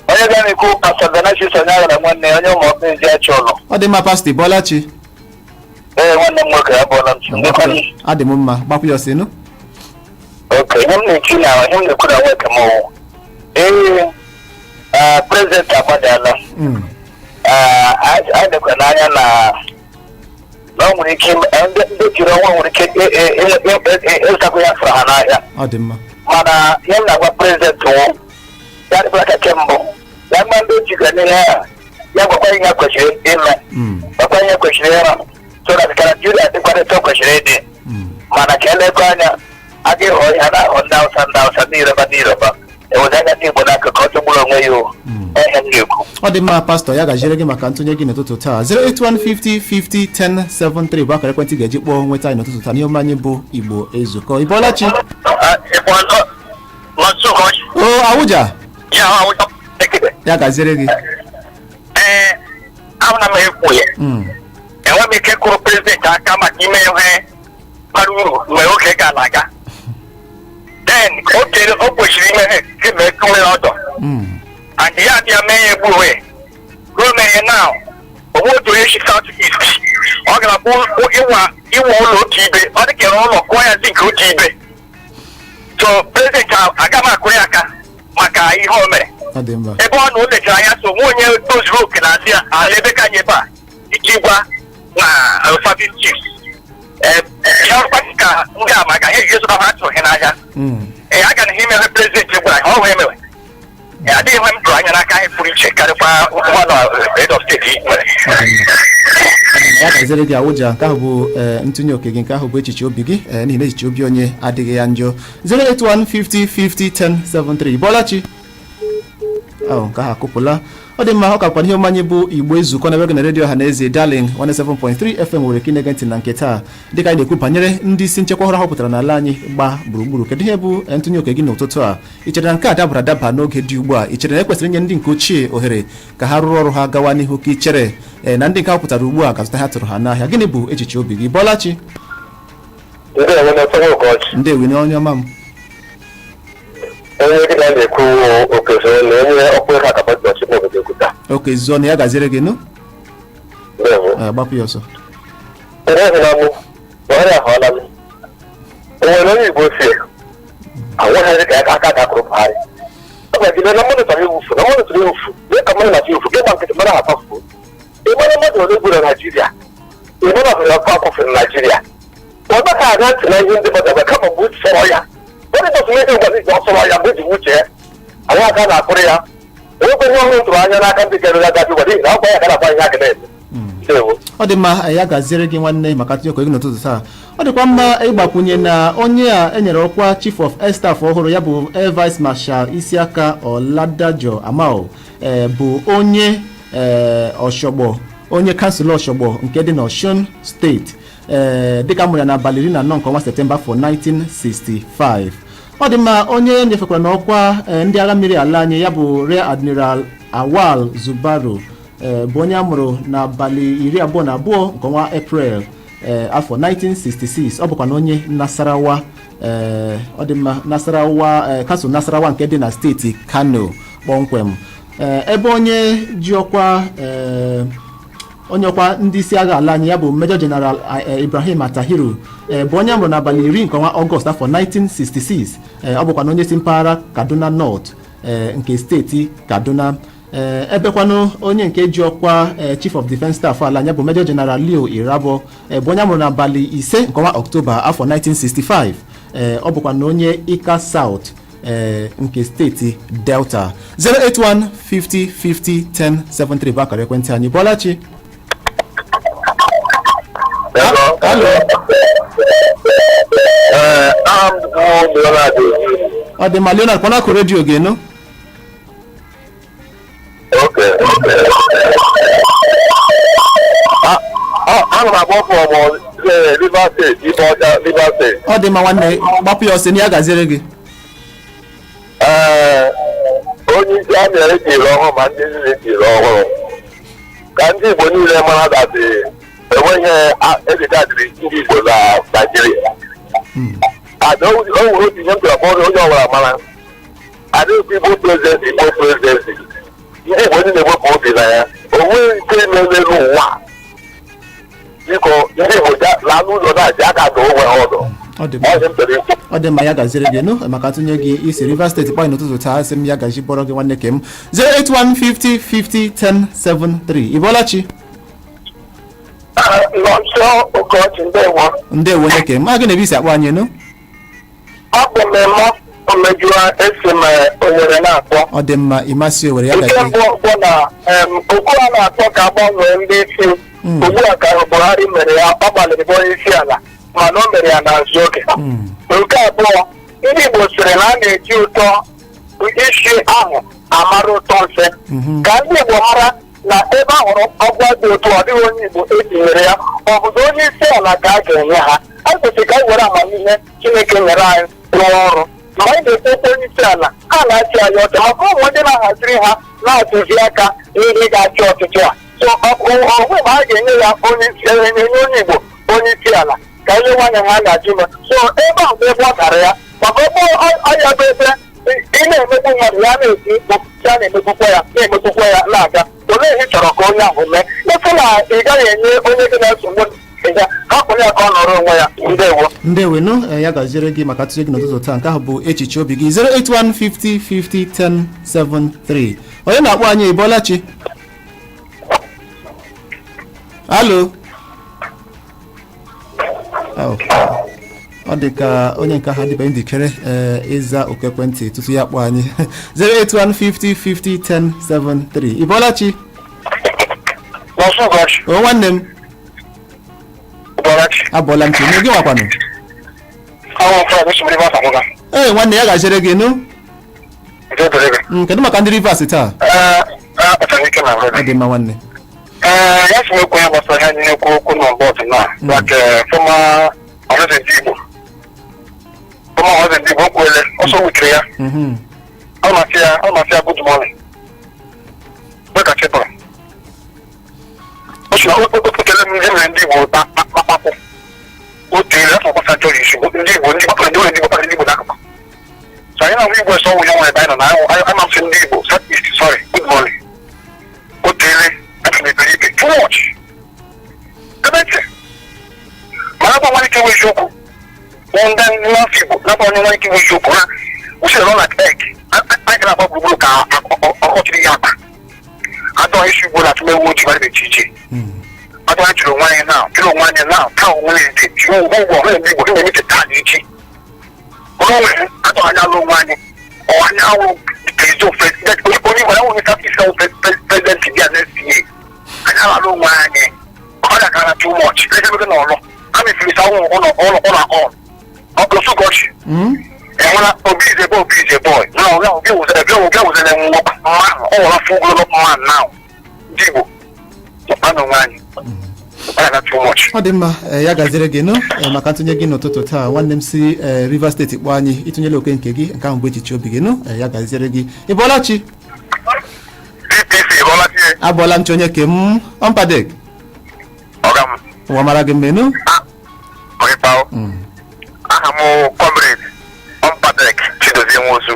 Onye ga na-ekwu, Pastor Venantius Onyeagara, nwanne onye ụmụ ọkụ ezi achị ụlọ. Ọ dị mma, Pastọ, ị bọọla chi? Ee, nwanne m nwoke, abụọla m chi. Adị m mma, gbapụ ya ọsọ ịnụ. Ok, ihe m na-ekwu na ihe m na-ekwu na nwoke m wụ. Ee, prezidenti agbadala. Anyị lekwa n'anya na Na o nwere ike ndị jiri ọnwa nwere ike ịzụtakwa ya fụrụ ha n'ahịa. Ọ dị mma. Mana ihe m na-agwa prezidenti wụ ya dịbara ka kembụ ya mma ndị jiga n'ihe a, ya gwakwa ihe kwesịrị ime, gwakwa ihe kwesịrị ịrụ, so that ka Naijiria dịkwa etu o kwesịrị ịdị. Mana ka elekọ anya a ga-ịhọ ihe a na-ahọ ndị Hausa, ndị Hausa, ndị Yoruba, ndị Yoruba, eweta anya ndị Igbo n'akụkụ, ọ tụgburu onwe ya. O ihe m na-ekwu. Ọ dị mma, pastọ. Ya gaziere gị maka ntụnye gị n'ụtụtụ taa. 08150501073 bụ akara ekwentị ga-eji kpọọ nweta anyị n'ụtụtụ taa n'ihe omume anyị bụ Igbo Ezukọ. Ị bọọla chi? O Awụja, ya gaziere gị. Ee, ahụna m ekwu ya. Enwe m ike kụrụ prezidenti aka maka ime ihe bara uru mgbe oge gara aga. Then o kere o kwesịrị ime ihe kemgbe ekumere ọdọ and ya abịa mee ya egbu onwe ruo mere ya now. Onwe otu onye si South East ọ gara bụ ịwa ịwa ụlọ otu ibe, ọ dị kere ụlọ kụọ ya zinc otu ibe. So prezidenti, aga m akụrụ ya aka maka ihe o mere. Ọ dị mma. Ebe ọ na o lechara anya, so nwe onye tozuru oke na asị ala ebe ka anyị ebe a iji gwa na service chiefs ya ọrụkwa ka ndị a maka ihe eji zụta ha atụghị n'ahịa. Ee, aga na ihe mere prezidenti gwara ha ọhụ emewe. Ee, adịghị ihe m tụrụ anya n'aka anyị pụrụ iche karịkwa gọvanọ head of steeti nwere. Ya gaziere gị, Awụja. Nke ahụ bụ ntụnye oke gị, nke ahụ bụ echiche obi gị, n'ihi na echiche obi onye adịghị ya njọ. 08150501073. Bọọla chi? Ahụ nke ahụ akụpụla. Ọ dị mma. Ọ kakwa ihe ọmanye bụ Igbo Ezukọ na ebe gị na redio ọha na eze Darling 107.3 FM nwere ike ịna-ege ntị na nke taa, dịka anyị na-ekwu banyere ndị isi nchekwa ọhụrụ ahọpụtara n'ala anyị gba gburugburu. Kedu ihe bụ ntụnye oke gị n'ụtụtụ a? Ị chere na nke a dabara adaba n'oge dị ugbu a? Ị chere na ekwesịrị inye ndị nke ochie ohere ka ha rụrụ ọrụ ha gawa n'ihu, ka ị chere na ndị nke ahọpụtara ugbu a ga-azụta ha tụrụ ha n'ahịa? Gịnị bụ echiche obi gị? Bọọla chi? Ndewo na ụkọchị. Ndewo, onye ọma m. Onye gị na na-ekwu okezo na onye ọkụ ha ka bọchị obodo ekwuta. Oke zụọ na ya gaziere gị nụ. Ndewo. Gbapụ ya ọsọ. Ndị hụrụ mụ Buhari ahụọla m. O nwere onye Igbo si anwụghị ka aka ga-akụrụ Buhari. Ọ gwagide na mmadụ chọrọ iwufu, na mmadụ chọrọ iwufu, lee ka mmadụ na-achọ iwufu gị gba nkịtị, mmadụ akpafuo. Ị mara mmadụ ole gburu na Naijiria? Ị mara ọbụla ọkụ akwụfere na Naijiria? Ọ naghị aga ntị na ihe ndị mmadụ agwa, kama mgbe uche sọrọ ya onye dọsụ ihe ngwa iji ọ sọrọ ya mgbe eji wuche ya anyị aka na-akụrụ ya. Onwekwe ihe ọhụrụ tụrụ anya n'aka ndị kere agabi gwa, n'ihi na ọkwa ya ka na-akwa ihe aka na-eme. Ndewo. Ọ dị mma. Ya gaziere gị, nwanne, maka ntụnye oke gị n'ụtụtụ taa. Ọ dịkwa mma ịgbakwunye na onye a enyere ọkwa Chief of Air Staff ọhụrụ, ya bụ Air Vice Marshal Isiaka Oladajo Amao, bụ onye Ọshọgbọ, onye kansụl Ọshọgbọ nke dị n'Ọshun Steeti, dịka a mụrụ ya n'abalị 14 nke ọnwa Septemba afọ 1965. Ọ dị mma. Onye nyefekwara n'ọkwa ndị agha mmiri ala anyị, ya bụ Rear Admiral Awal Zubaru, bụ onye a mụrụ n'abalị 22 nke ọnwa Eprel afọ 1966. Ọ bụkwa na onye Nasarawa. Ọ dị mma. Nasarawa, kansụl Nasarawa nke dị na steeti Kano kpọmkwem. Ebe onye ji ọkwa onye ọkwa ndị isi agha ala anyị, ya bụ Major General Ibrahim Atahiru, bụ onye a mụrụ n'abalị 10 nke ọnwa Ọgọst afọ 1966. Ọ bụkwa na onye si mpaghara Kaduna North nke steeti Kaduna. Ebekwanụ onye nke ji ọkwa Chief of Defence Staff ala anyị bụ Major General Leo Irabo, bụ onye a mụrụ n'abalị 5 nke ọnwa Ọktoba afọ 1965. Ọ bụkwa na onye Ika South nke steeti Delta. 081 50 50 10 73 bụ akara ekwentị anyị. Bọlachi? Hello. Ee, aha m bụ Leonard. Ọ dị mma, Leonard. Kpọọ n'akụ redio gị nụ. Okay. Ana m agba from Rivers State, Ibe Ọcha, Rivers State. Ọ dị mma, nwanne. Gbapụ ya ọsọ na ya gaziere gị. Ee, onye isi amị etiri ọhụrụ ma ndị niile etiri ọhụrụ, ka ndị Igbo niile mara that enweghị ejigadịrị ndị Igbo na Naijiria. And o nwere otu ihe m chọrọ ka onye ọbụla mara: adịghị Igbo presidency, Igbo presidency, ndị Igbo niile wepụ obi na ya. O nweghị nke na-emelu ụwa. Biko, ndị Igbo laa n'ụlọ na-aji aka atụ onwe ha ọdụ. Ọ dị mma. Ọ dị m chọrọ ikwu. Ọ dị mma, ya gaziere gị nụ maka ntụnye gị. Isi Rivers Steeti kpọọ n'ụtụtụ taa, sị m ya gaji bọrọ gị, nwanne kem. 081 50 50 10 73. Ị bọọla chi? Nọnso Okochi, ndewo. Ndewo, onye ke ma gị na ebe isi akpọ anyị nụ? Ọ bụ mmemme omejua esi m Owere na-akpọ. Ọ dị mma, ịmasị Owere ya. Nke gazie. mbụ bụ na okwu a na-akpọ ka agbanwee ndị isi ugbu a, ka Buhari mere ya, ọ gbalịrị bụ onye isi ala, mana o mere ya n'azụ oge. Nke abụọ, ndị Igbo sịrị na a na-eji ụtọ isi ahụ amara ụtọ nsị. Ka ndị Igbo mara na ebe a hụrụ ọgwa dị otu, ọ dịghị onye Igbo etinyere ya, ọ bụzi onye isi ala ka a ga-enye ha. A kwesịrị ka anyị were amamihe Chineke nyere anyị rụọ ọrụ. Mgbe anyị na-ekwu okwu onye isi ala, ha na-achị anyị ọchị maka ụmụ ndị na-ahaziri ha na-atụzi aka n'ihe ga-achị ọchịchị a. So ọ bụ ma a ga-enye ya onye isi, enye onye Igbo onye isi ala, ka ihe nwanyị ha na-ajụ m. So ebe a bụ ebe ọ dara ya, maka ọ bụ ọya bụ ebe ị na-emegbu mmadụ, ya na-eti mkpu, ya na-emegbukwa ya, na-emegbukwa ya na-aga. Olee ihe ị chọrọ ka onye ahụ mee? Ịfụ na ị gaghị enye onye gị na-esogbu ya, hapụ ya ka ọ nọrọ onwe ya. Ndewo. Ndewenu, ya gaziere gị maka atụtụ gị n'ụtụtụ taa. Nke ahụ bụ echiche obi gị. 08150 50 10 73. Onye na-akpọ anyị? Ịbọọla chi? Alo? Oh, ọ dị ka onye nke ahụ adịbeghị njikere ịza oku ekwentị tutu ya kpọọ anyị. 08150 50 10 73. Ịbọọla chi? O nwanne m, abọọla m chi. N'oge nwakwanụ. Ee, nwanne, ya gaziere gị nụ. Kedu maka ndị Rivers taa? Ọ dị mma, nwanne. Ee, ya sị okwu ya gbasara ihe anyị na-ekwu okwu na bọọdụ na like former Ọhaneze Ndị Igbo, former Ọhaneze Ndị Igbo okwuele ọsọ wutere ya. Ọ na-asị ya, ọ na-asị ya, "Good morning." Mgbe ka chịpụrụ o si na o kele m ihe mere ndị Igbo kpakpakpụ o teere afọ gbasa jọrọ isi ndị Igbo, ndị Igbo, ndị Igbo, ndị Igbo n'akụkụ. So anyị na-ahụ Igbo sọ nwunye nwere ebe anyị nọ na ama m sị ndị Igbo South East, sorry, good morning. O teele afọ m iberibe too much ebe ntị, mana agwa nwere ike inwe eziokwu ndị n'afọ Igbo nakwa onye nwere ike inwe eziokwu ha usoro nọ na egg anyị ga na-agba gburugburu ka ọkọchiri ya akpa adọ isi Igbo na atụmewu ojii gbara eche iche. Adọ anyị jụrụ onwe anyị na jụrụ onwe anyị na taa onwe ntị jụrụ ụgwọ ụgwọ onwe ndị Igbo na-eme taa na echi onwe onwe adọ anyị alụ onwe anyị. Ọ anyị awụ president onye Igbo awụ South East awụ president bịa next year, anyị alụ onwe anyị. Ọ dakara too much ebe n'ọlụ a mefirisa ụlọ ụlọ ụlọ ụlọ ọlụsụgọchi enwela. Obi is a boy, Obi is a boy now. Now Obi was Obi Obi was a man. Ọ wụla full grown up man now. Ndị Igbo anụ onwe anyị, ọ na too much. Ọ dị mma, ya gaziere gị nụ maka ntụnye gị n'ụtụtụ taa. Nwanne m si Rivers Steeti kpọọ anyị, ịtụnyela oke nke gị. Nke ahụ bụ echiche obi gị nụ. Ya gaziere gị. Ị bọọla chi? PPC, bọọla chi. Abọọla m chi, onye ke m ọmpadek. Ọga m. Ụwa mara gị mmenụ. Ọgịkpa. Aha m Comrade Ọmpadek Chidozie Nwosu.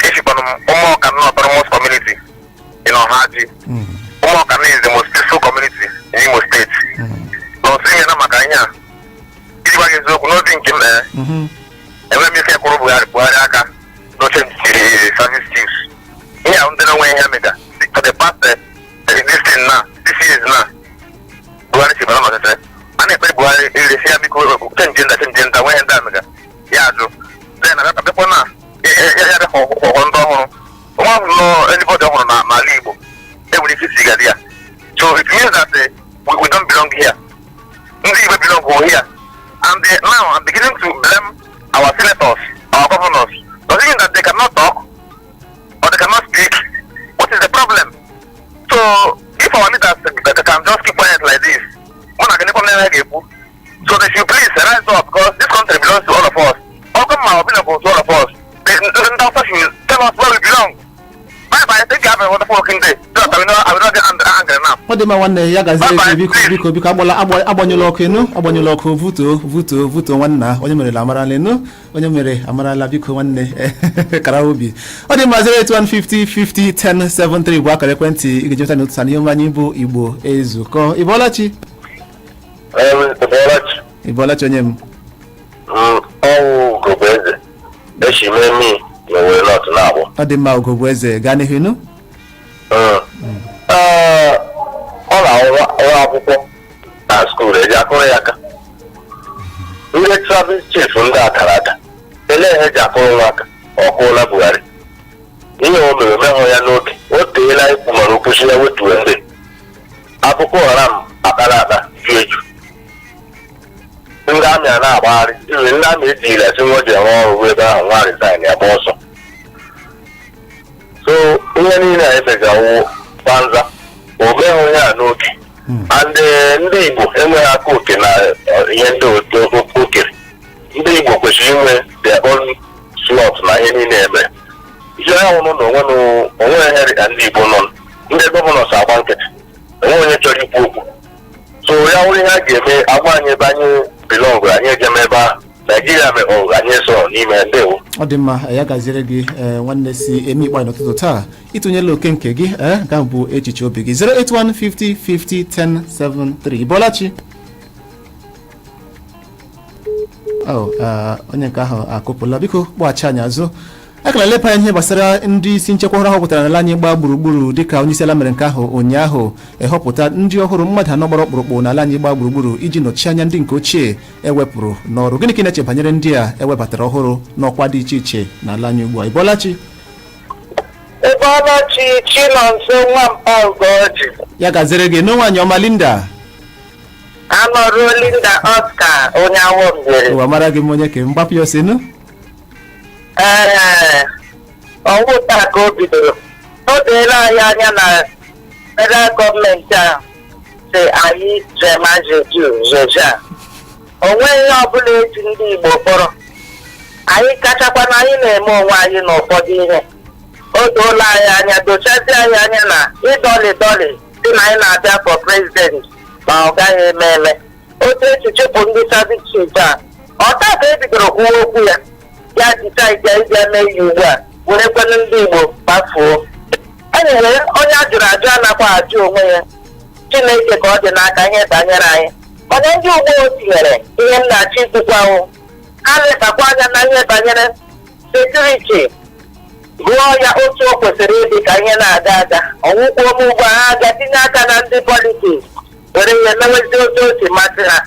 Esikwanụ m Ụmụọka nọ Autonomous Community in Ọhaji. Ụmụọka is the most peaceful community in Imo State. Nọọsụ ihe na maka ihe a, iji gwa gị eziokwu, n'obi nke m, ee, enweghị m ike kwụrụ Buhari aka n'oche jiri service chiefs. Ihe a ndị na-enwe ihe mega for the past this thing now, 6 years now Buhari si bara n'ọchịchị, a na-ekpere Buhari eresi ya, biko change nda, change nda, nwe ihe ndị a mega ya ajụ. Then abịakwa na ya bịa họrọ ndị ọhụrụ nwa ahụ nọ, anybody ọhụrụ na n'ala Igbo enwere ike isigara ya. So it means that we don't belong here. Ndị Igbo belong here. And now I'm beginning to blame our senators, our governors. Does it mean that they cannot talk or they cannot speak? What is the problem? So if our leaders can just keep quiet like this, mụ na gịnị kwa ga-ekwu? So they should please rise up, because this country belongs to all of us. Ọkụ ma ọ belongs to all of us. The Hausa should tell us where we belong. Bye bye. Thank you. Have a wonderful working day, so that I will not get angry now. Ọ dị mma, nwanne, ya gaziere gị. Biko, biko, biko, agbala agbanyụla ọkụ enu, agbanyụla ọkụ. Vutuo, vutuo, vutuo. Nwanna, onye mere amarala enu, onye mere amarala. Biko nwanne, kara obi. Ọ dị mma. 08150 50 10 73 bụ akara ekwentị ị ga-ejepụta n'ụtụtụ na ihe anyị bụ Igbo Ezukọ. Ị bọọla chi? Ị bọọla chi, onye m? Ọwụ Ugogbe esi m emi na Owerri North na-agbọ. Ọ dị mma, Ugogbe Eze, gaa n'ihu enu. Ọ na-akwụ nwa akwụkwọ na School eji akụrụ ya aka. Ndị service chief ndị a dara ada, elee ihe eji akụrụ nwa aka? Ọ kụọla Buhari ihe o mere mehụ ya n'oge. O teela ikwu mara okwuchi ya wetuo ndị akụkọ haram akpara akpa ju eju. Ndị amị a na-agbagharị iri, ndị amị ejirila si nwa ji arụ ọrụ ruo ebe ahụ nwa resign ya gba ọsọ. So ihe niile a emegawo banza, o meghị onye a n'oge. And ndị Igbo enweghị aka oke na ihe ndị okere. Ndị Igbo kwesịrị inwe their own slot na ihe niile eme. Ihe ahụ nọ n'onwe onwe ihe dị ka ndị Igbo nọ, ndị governors agba nkịtị, enwe onye chọrọ ikwu okwu. So ya wụrụ ihe a ga-eme, agwa anyị ebe anyị belong, anyị ejem ebe ahụ. Naijiria me anyị so n'ime. Ndewo. Ọ dị mma, ya gaziere gị, nwanne si eme ikpe anyị n'ụtụtụ taa. Ịtụnyela oke nke gị, nke ahụ bụ echiche obi gị. 081 50 50 10 73. Bọlachi. Oh, onye nke ahụ akụpụla. Biko kpọghachi anyị azụ. A ka na-eleba anya ihe gbasara ndị isi nchekwa ọhụrụ ahọpụtara n'ala anyị gbaa gburugburu, dịka onye isi ala mere nke ahụ ụnyaahụ, ehọpụta ndị ọhụrụ mmadụ 4 gbara ọkpụrụkpụ n'ala anyị gbaa gburugburu iji nọchie anya ndị nke ochie ewepụrụ n'ọrụ. Gịnị ka ị na-eche banyere ndị a ewebatara ọhụrụ n'ọkwa dị iche iche n'ala anyị ugbu a? Ị bọọla chi? Ị bọọla chi, Chinonso Nwampa Ugoji. Ya gaziere gị n'nwaanyị ọma Linda. Anọruo Linda Oscar onye awọ mbere. Ụwa mara gị m onye ke mgbapụ ya osinu. Ee, ọnwụ taa ka o bidoro. O deela anyị anya na federal gọọmenti a si anyị jema jeju jeja. O nweghị ihe ọbụla eji ndị Igbo kpọrọ. Anyị kachakwa na anyị na-eme onwe anyị n'ụfọdụ ihe. O doola anyị anya, dochazie anyị anya na ịdọlị dọlị dị na anyị na-abịa for president, ma ọ gaghị eme eme. Otu esi chụpụ ndị service chief a, ọta ka ebidoro kwuo okwu ya, ya decide ịbịa mee ya ugbu a, were kwenụ ndị Igbo kpafuo. Anyway, onye a jụrụ ajụ anakwa ajụ onwe ya. Chineke ka ọ dị n'aka ihe banyere anyị. Mana ndị ugbo o tinyere ihe m na-achọ ikwukwa ahụ, ha lebakwa anya na ihe banyere security, rụọ ya otu o kwesịrị ịdị ka ihe na-aga aga. Ọnwụkwuo m ugbu a, ha aga tinye aka na ndị politics were ya emewezi otu o si masị ha.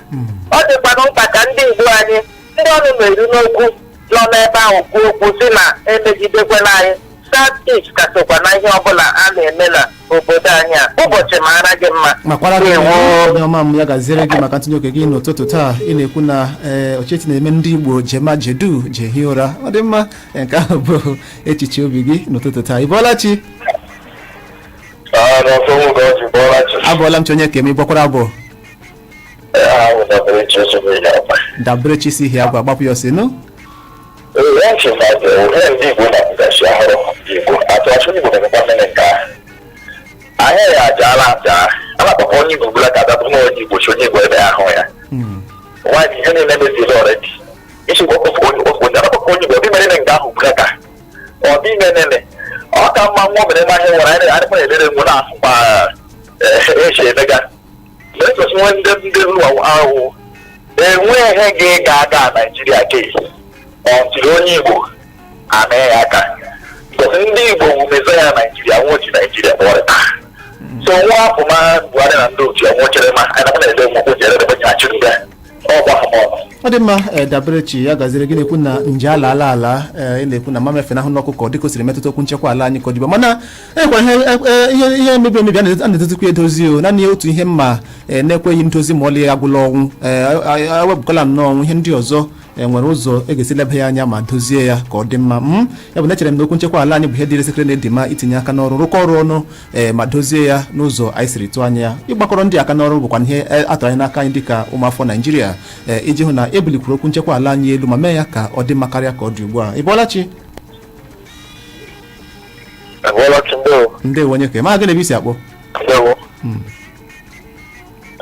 Ọ dịkwanụ mkpa ka ndị Igbo anyị, ndị ọnụ na-eru n'okwu nọ n'ebe ahụ, kwuo okwu si na emegidekwela anyị. South East ka sokwa na ihe ọbụla a na-eme na obodo anyị a. Ụbọchị mara gị mma. Makwara gị, onye ọma m. Ya gaziere gị maka ntinye oke gị n'ụtụtụ taa. Ị na-ekwu na ee ọchịchị na-eme ndị Igbo jema jedu jehie ụra. Ọ dị mma, nke ahụ bụ echiche obi gị n'ụtụtụ taa. Ị bọọla chi? Abọọla m chi, onye kem. Ị bọkwara abụọ? Dabere chi si hie agwa gbapụ ya ọsị nụ. Ee, ntị na ihe ndị Igbo na-apụtasị ahụrụ Igbo atụmatụ Igbo na-emekwa mmiri nke ahụ. Anyị ya ajaala aja a na-akpọkọ onye Igbo bụla ka adabụ na onye Igbo si onye Igbo ebe ahụ ya. Nwaanyị ihe niile meziela already. Isi gwa ọkpọkọ onye ọkpọkọ onye akpọkọ onye Igbo ọ dị mere nke ahụ bụla ka ọ dị nene ọ ka mma nwa mere ma ihe nwere anyị anyị na-elere mgbe na-ahụ ma esi emega mgbe ekwesị nwe ndị ụlọ ahụ enweghị gị ga-aga Naijiria ke ọtiri onye Igbo amee ya aka, because ndị Igbo bụ mezaya Naijiria nwochi Naijiria kpọrọ taa. So nwa afọ ma Buhari na ndị otu ya nwochere ma anyị na na-ele nwokwu jere ebe ji achịrị ya ọ gba ha ọnụ. Ọ dị mma, dabere chi, ya gaziri gị. Na-ekwu na nje ala ala ala, ị na-ekwu na mama efe n'ahụ n'ọkụkọ dịka o siri metụta okwu nchekwa ala anyị ka ọ dịba, mana enwekwa ihe emebi emebi a na-edozikwa edozi. O naanị otu ihe mma na-ekweghị ndozi ma ọlị agwụla ọnwụ. Ewepụkwala nnọọ ọnwụ, ihe ndị ọzọ nwere ụzọ e ga-esi leba ya anya ma dozie ya ka ọ dị mma. Ya bụ na echere m na okwu nchekwa ala anyị bụ ihe dịrị sekere na edima itinye aka n'ọrụ, rụkọ ọrụ ọnụ ma dozie ya n'ụzọ anyị siri tụọ anya ya. Ịgbakọrọ ndị aka n'ọrụ bụkwa ihe atụrụ anyị n'aka anyị dịka ụmụafọ Naijiria, iji hụ na ebulikwuru okwu nchekwa ala anyị elu ma mee ya ka ọ dị mma karịa ka ọ dị ugbu a. Ị bọọla chi? Abọọla chi, ndewo. Ndewo, onye ke ma gị na ebe isi akpọ? Ndewo.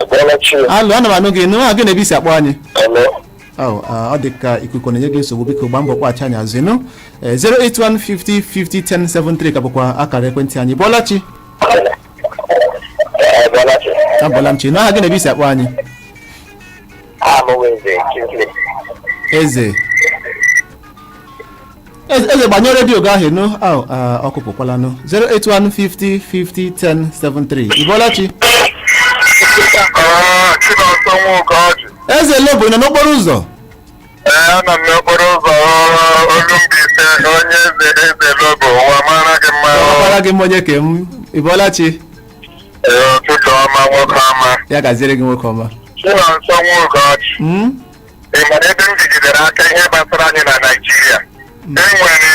Abọọla chi. Alụ, ana m anụ gị nụ gị na ebe isi akpọ anyị. Alụ. Ọ dị ka ikuku na-enye gị nsogbu. Biko gbaa mbọ kpọghachi anyị azụ ịnụ. 081 50 50 1073 ka bụkwa akara ekwentị anyị. Bọọla chi? Abọọla chi. Abọọla m chi. N'aha gị na ebe isi akpọ anyị? Amụwe Eze Kingsley. Eze, Eze, gbanyụọ redio gị ahụ ịnụ. Ọ kụpụkwalanụ. 081 50 50 1073. Ị bọọla chi? Chinonso Nwokeọchị. Eze Lobo, ị nọ n'okporo ụzọ? Ee, anọ m n'okporo ụzọ Olumbaise, onye eze, Eze Lobo, ụwa mara gị mma. Ọkwara gị mma, onye ke m. Ị bọọla chi? Ee, ụtụtụ ọma, nwoke ọma. Ya gaziere gị, nwoke ọma. Chinonso Nwokeọchị. Ị mara ebe m jigidere aka ihe gbasara anyị na Naịjirịa? E nwere ihe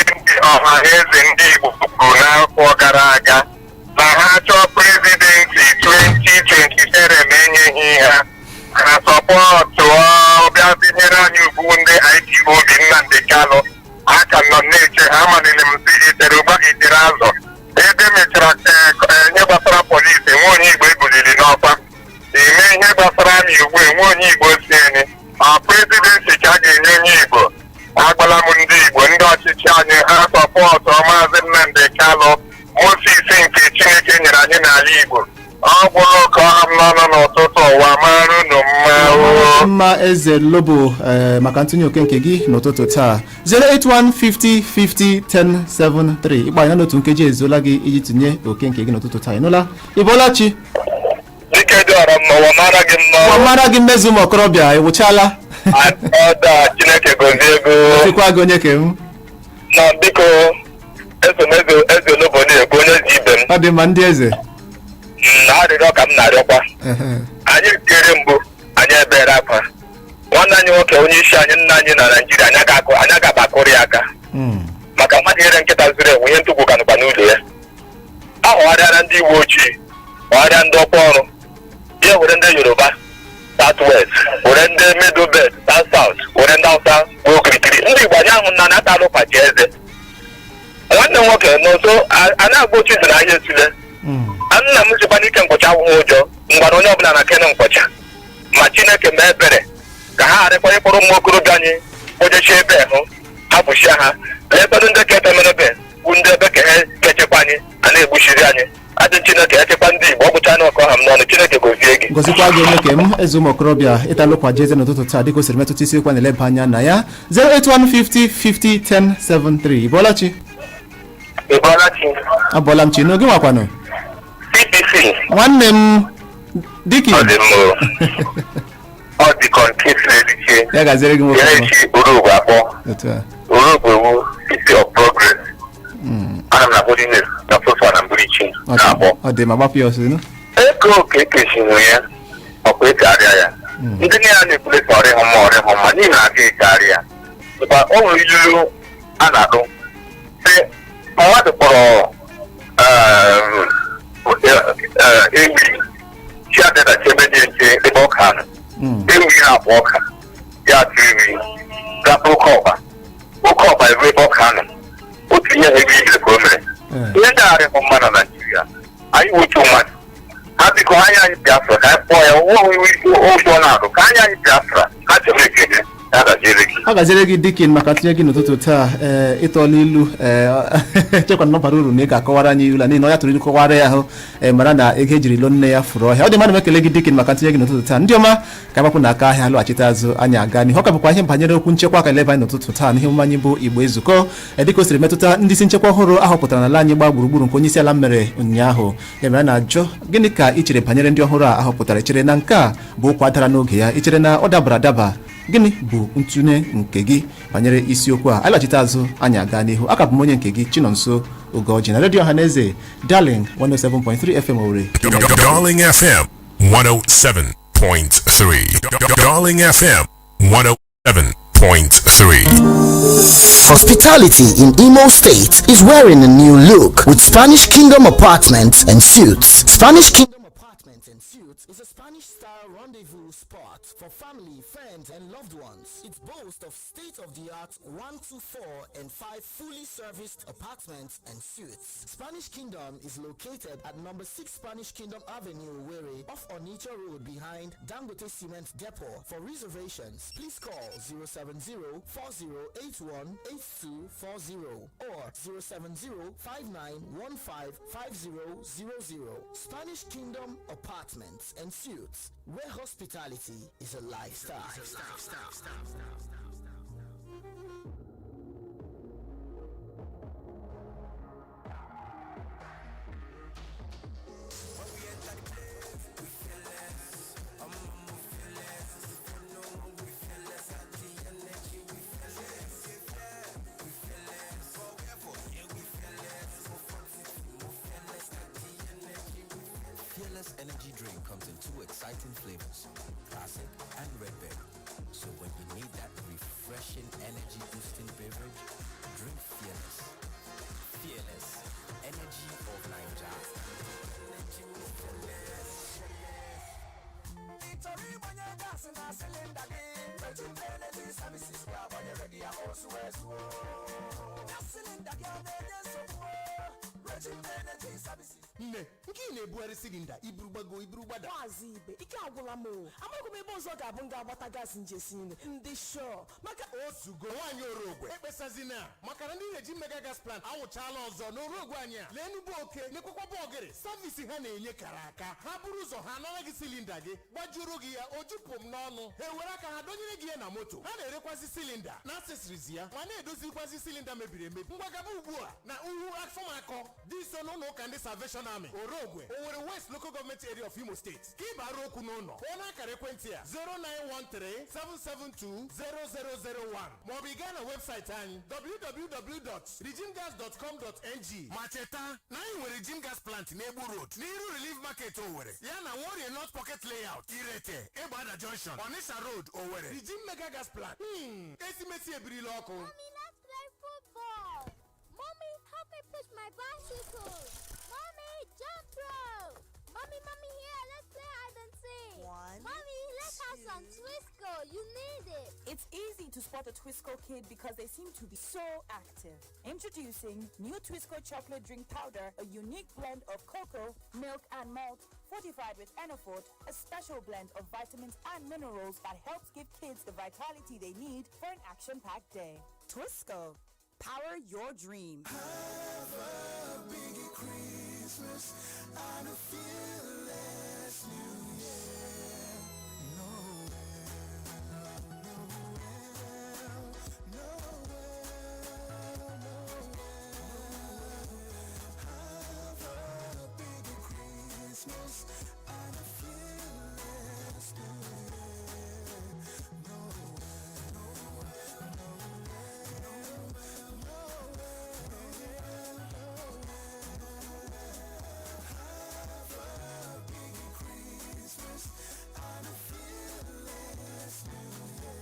ndị ọha eze ndị Igbo kwuru n'afọ gara aga na ha chọọ presidency 2027, enyeghị ha, ha support bịa tinyere anyị ugwu ndị IPOB Nnamdi Kanu. Aka nọ na-eche ha amalile m si itere ụgba itere azụ ebe mechara ihe gbasara polisi, enwe onye Igbo ebuliri n'ọkwa eme ihe gbasara amị ugbu, enwe onye Igbo si eni ọ presidency ka a ga-enye onye Igbo. Agbala m ndị Igbo, ndị ọchịchị anyị, ha support Maazị Nnamdi Kanu, Moses nke Chineke nyere anyị n'ala Igbo. Ọ gwụrụ ụka ọha m n'ọnụ n'ụtụtụ. Ụwa mara unu mma o. Mma, Eze Lobo, maka ntụnye oke nke gị n'ụtụtụ taa. 08150501073, ịgba anya n'otu nkeji ezuola gị iji tụnye oke nke gị n'ụtụtụ taa. Ị nụla? Ị bọọla chi? Dike dị ọrọ mma, ụwa mara gị mma. Ụwa mara gị, mmezu ụmụ okorobịa, ị wụchala? Ọda Chineke gozie ego. Gozikwa gị, onye ke m. Na biko, eso m eze, Eze Lobo na-ekwu, onye ji ibe m. Ọ dị mma, ndị eze. Na arịrịọ ka m na-arịọkwa. Anyị tiere mbụ, anyị ebere akwa. Nwanne anyị nwoke, onye isi anyị, nna anyị na Naijiria, anyị aga anyị agabakụrụ ya aka maka mmadụ nyere nkịta zuru enwe ihe ntụgwu ka nọkwa n'ụlọ ya. Ahụgharịara ndị uwe ojii, hụgharịa ndị ọkwa ọrụ ya, were ndị Yoruba South West, were ndị Middle Belt South South, were ndị Hausa bụ okirikiri. Ndị Igbo anyị ahụ na na-ata alụkwachi eze. Nwanne m nwoke n'ụzọ a na-agba otu izu na ahịa esule. Nna m sikwa n'ike nkwọcha awụghị ụjọ ngwara onye ọbụla na kene nkwọcha, ma Chineke mee ebere ka ha gharịkwa ịkpọrọ ụmụ okorobịa anyị kpọjechie ebe hụ ha bụchia ha. Lekwanụ ndị ka etemerebe bụ ndị ebe ka ha kechekwa anyị a na-egbuchiri anyị adị. Chineke echekwa ndị Igbo. Ọ gwụcha n'ọkọ ha m n'ọnụ. Chineke gozie gị. Gọzikwa gị, onye ke m, eze ụmụ okorobịa. Ịtalụkwa ji eze n'ụtụtụ taa dịka o siri metụta isiokwu a na-eleba anya na ya. 08150501073. Ịbọọla chi? Ịbọọla chi. Abọọla m chi n'oge nwakwanụ. CPC. Nwanne m diki. Ọ dị mma o. Ọ dị kọnkịtị erichie. Ya gaziere gị, nwoke Ya ọma. echi Urugbo akpọ. Otu a. Urugbo wu city of progress. Ana m na-akpọ dị na sofa na mburichi na-akpọ. Ọ dị ma, gbapụ ya ọsọ nụ. Ego oke ekeshinwu ya ọkwa echegharịa ya. Ndị niile a na-ekwule ka ọrịhụ mma, ọrịhụ mma n'ihi na aga echegharị ya. Mgbe o nwere ilulu a na-atụ sị mmadụ kpọrọ ewi chi adịdachi ebe dị nche ebe ọka nọ, ewi na-akpọ ọka ya atụ ewi gapa oke ọkpa, oke ọkpa eru ebe ọka nọ, otu ihe ha ewi ijiri ka o mere ihe ndị arịhụ mma na Naijiria. Anyị wotu mmadụ ha, biko, anya anyị Biafra ka anyị kpọọ ya ụgwọ na-arụ ka anya anyị Biafra ha chọrọ. Ekele ya gaziere gị. A gaziere gị, Dikin, maka tinye gị n'ụtụtụ taa. Ee, ịtọọla ilu. Ee, chekwa na ọ bara uru na ị ga-akọwara anyị ilu a, n'ihi na ọ ya tụrụ ilu kọwara ya ahụ. Ee, mara na ego ejiri lụọ nne ya furu ọhịa. Ọ dị mmadụ m ekele gị, Dikin, maka ntinye gị n'ụtụtụ taa. Ndị ọma, ka agbapụ na aka ahịa, lọghachite azụ, anyị aga n'ihu. Ọ ka bụkwa ihe banyere okwu nchekwa ka eleba anyị n'ụtụtụ taa n'ihe omume anyị bụ Igbo Ezukọ. Dịka o siri metụta ndị isi nchekwa ọhụrụ ahọpụtara n'ala anyị gbaa gburugburu nke onye isi ala mere ụnyaahụ, ya mere a na-ajụ, gịnị ka ị chere banyere ndị ọhụrụ a ahọpụtara? Ị chere na nke a bụ ụkwa dara n'oge ya? Ị chere na ọ dabara adaba? Gịnị bụ ntụnye nke gị banyere isiokwu a? Anyị lọghachite azụ, anyị aga n'ihu. Aka bụ m onye nke gị, Chinonso Ugoji, na redio Ọhaneze, Darling 107.3 FM Owerri. Darling FM 107.3. Darling FM 107.3. Hospitality in Imo State is wearing a new look with Spanish Kingdom Apartments and Suites. Spanish Kingdom Apartments and Suites is a Spanish-style rendezvous spot for family, friends, and loved ones. It boasts of state-of-the-art 1 to 4 and 5 fully serviced apartments and suites. Spanish Kingdom is located at number 6 Spanish Kingdom Avenue, Owerri, off Onitsha Road behind Dangote Cement Depot. For reservations, please call 070 4081 8240 or 070 5915 5000. Spanish Kingdom Apartments and Suites, where hospitality is a lifestyle. Osuesuo. Gas cylinder gị ọ na-enye nsogbu? Regime Energy Services. Nne, nke ị na-ebugharị cylinder iburu gbago, iburu gbada. Maazị Ibe, ike agwụla m o. Amaghị m ebe ọzọ ga-abụ m ga-agbata gas nji esi nri ndị shọ maka Ozugo nwaanyị Orogwe, ekpesazina maka na ndị na-eji Mega Gas Plant awụchala ọzọ n'Orogwe anyị a. Lee nnukwu oke nekwekwa bọgịrị service ha na-enye kara aka. Ha buru ụzọ ha anara gị cylinder gị, gbajuru gị ya ojupụ m n'ọnụ, ha ewere aka ha dọnyere gị ya na moto. Ha na-erekwazi cylinder na accessories ya, ma na-edozikwazi cylinder mebiri emebi. Mgbagaba ugbu a na uhu afọmakọ dị nso n'ụlọ ụka ndị Salvation Army, Orogwe, Owerri West Local Government Area of Imo State, ka ị bara okwu n'ụlọ kpọọ n'akara ekwentị a 09137720001, maọbụ ị gaa na webụsaịtị anyị www.regimegas.com.ng. Ma cheta na anyị nwere Regime Gas Plant n'Egbu Road, n'iru Relief Market, Owerri, ya na Nworie North Pocket Layout, Irete Ịgbada Junction, Onitsha Road, Owerri. Regime Mega Gas Plant, esimesi ebirila ọkụ. Mommy, let's play football. Mommy, help me push my bicycle. Mommy, jump rope. Mommy, mommy, here, let's play hide and seek. One, Mommy, let's have some Twisco. You need it. It's easy to spot a Twisco kid because they seem to be so active. Introducing new Twisco chocolate drink powder, a unique blend of cocoa, milk, and malt, fortified with Enafort, a special blend of vitamins and minerals that helps give kids the vitality they need for an action-packed day. Twisco, power your dream. Have a big Christmas and a fearless New Year. Noel, Noel, Noel, Noel. Have a big Christmas and a fearless New Year. Noel, Noel, Noel, Noel, Noel. Have a big Christmas and a fearless New Year.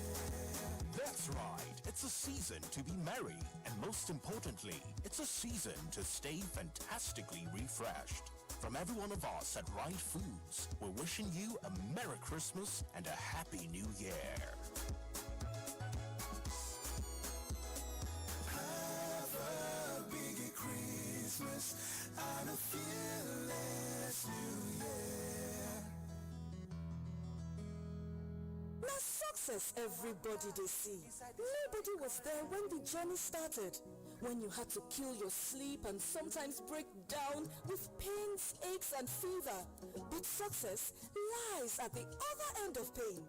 That's right. It's a season to be merry. And most importantly, it's a season to stay fantastically refreshed. From every one of us at Right Foods, we're wishing you a Merry Christmas and a Happy New Year. Have a big Christmas and a fearless New Year. Na success everybody dey see. Nobody was there when the journey started. When you had to kill your sleep and sometimes break down with pains, aches and fever. But success lies at the other end of pain.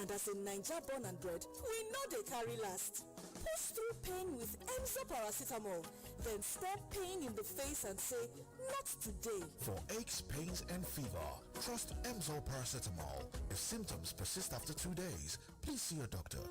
And as a Naija born and bred, we no dey carry last. Push through pain with Emzo paracetamol. Then stare pain in the face and say, "Not today." For aches, pains, and fever, trust Emzol Paracetamol. If symptoms persist after 2 days, please see your doctor.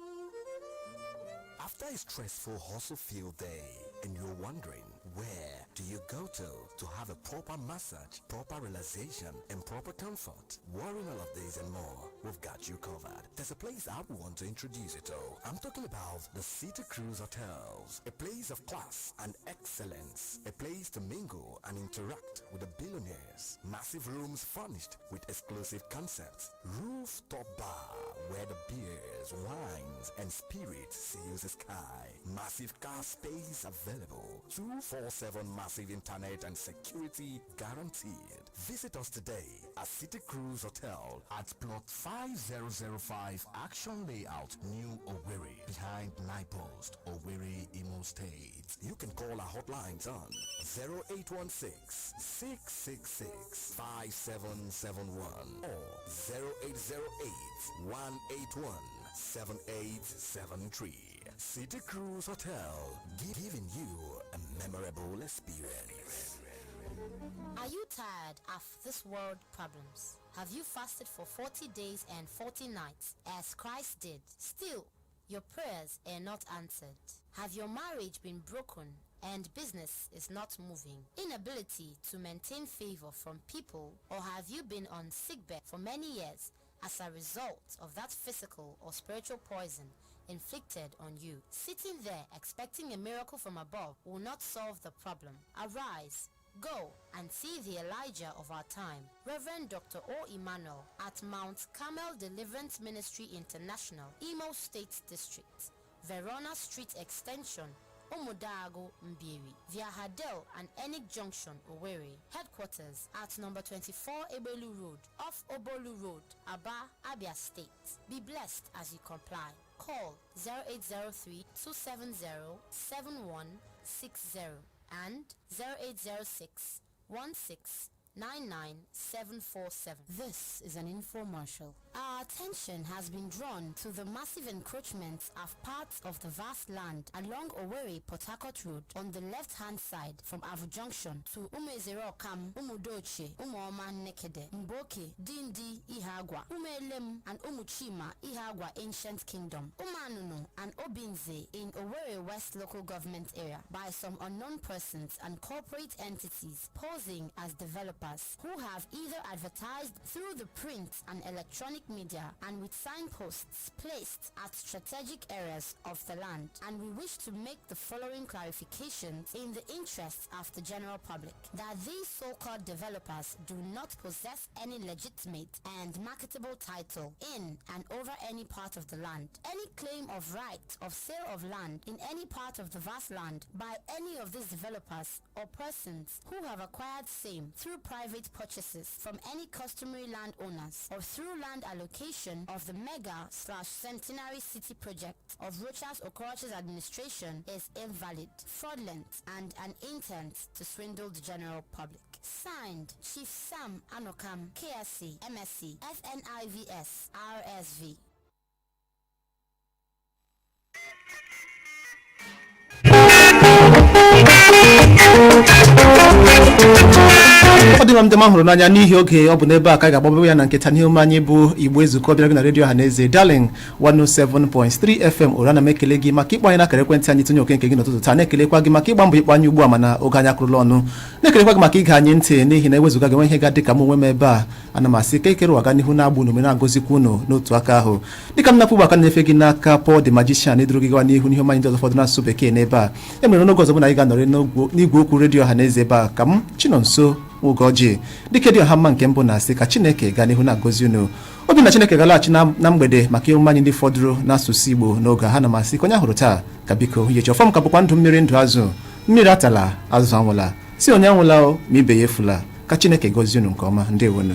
After a stressful hustle-filled day, and you're wondering, where do you go to have a proper massage, proper relaxation, and proper comfort? Worrying all of these and more, we've got you covered. There's a place I want to introduce you to. I'm talking about the City Cruise Hotels, a place of class and excellence, a place to mingle and interact with the billionaires. Massive rooms furnished with exclusive concepts, rooftop bar where the beers, wines, and spirits seals the sky. Massive car space available. 247 massive internet and security guaranteed. Visit us today at City Cruise Hotel at Plot 5005 Action Layout, New Owerri, behind Post, Owerri, Imo State. You can call our hotlines on 0816 666 5771 or 0808 181 7873. City Cruise Hotel, giving you a memorable experience. Are you tired of this world problems? Have you fasted for 40 days and 40 nights as Christ did? Still, your prayers are not answered. Have your marriage been broken and business is not moving? Inability to maintain favor from people, or have you been on sickbed for many years as a result of that physical or spiritual poison inflicted on you? Sitting there expecting a miracle from above will not solve the problem. Arise, go and see the Elijah of our time, Reverend Dr. O. Emmanuel at Mount Carmel Deliverance Ministry International, Imo State District. Verona Street Extension, Umudago, Mbieri, via Hadel and Enik Junction, Owerri. Headquarters at number 24 Ebelu Road, off Obolu Road, Aba, Abia State. Be blessed as you comply. Call 0803 270 7160 and 0806 1699747. This is an infomercial. Our attention has been drawn to the massive encroachments of parts of the vast land along Owerri Port Harcourt Road on the left hand side from Avu Junction to Umezerokam, Umudoche, Umuoma Nekede, Mboke, Dindi, Ihagwa, Umelem, and Umuchima, Ihagwa Ancient Kingdom, Umanunu, and Obinze in Owerri West Local Government Area by some unknown persons and corporate entities posing as developers who have either advertised through the print and electronic media and with signposts placed at strategic areas of the land. And we wish to make the following clarifications in the interests of the general public: that these so-called developers do not possess any legitimate and marketable title in and over any part of the land. Any claim of right of sale of land in any part of the vast land by any of these developers or persons who have acquired same through private purchases from any customary landowners or through land allocation of the mega/centenary city project of Rochas Okorocha's administration is invalid, fraudulent, and an intent to swindle the general public. Signed, Chief Sam Anokam, KSC, MSc, FNIVS, RSV. Ọ dị mma, ndị m hụrụ n'anya, n'ihi oge, ọ bụ n'ebe a ka anyị ga-agbaba ya na nketa n'ihe omume anyị bụ Igbo Ezukọ bịara gị na redio Ọhaneze Darling 107.3 FM. Ụra na m ekele gị maka ịkpọ anyị n'akara ekwentị anyị, tụnye oke nke gị n'ụtụtụ taa. Na-ekelekwa gị maka ịgba mbọ ịkpọ anyị ugbu a, mana oge anyị akụrụla ọnụ. Na-ekelekwa gị maka ige anyị ntị, n'ihi na ewezụga gị, nwe ihe ga-adị ka m onwe m ebe a. Ana m asị ka ekere ụwa gaa n'ihu na-agbụ unu, na-agọzikwa unu n'otu aka ahụ. Dịka m napụ ugbu aka na-efe gị n'aka Paul the Magician eduru gị gawa n'ihu n'ihe ọma anyị ndị ọzọ fọdụ n'asụsụ Bekee n'ebe a. E mere n'oge ọzọ bụ na anyị ga-anọrị n'igwe okwu redio Ọhaneze ebe a, ka m Chinonso Ugoji dike dị ọha mma nke mbụ na-asị ka Chineke gaa n'ihu na-agọzi unu obi na Chineke ga-alaghachi na mgbede maka ihe omume anyị ndị fọdụrụ n'asụsụ Igbo n'oge ha. Na masị ka onye ahụrụ taa ka biko yechi ọfọm ka bụkwa ndụ mmiri, ndụ azụ. Mmiri atala, azụ anwụla. Si onye anwụla o, ma ibe ya efula. Ka Chineke gọzie unu nke ọma. Ndewonu.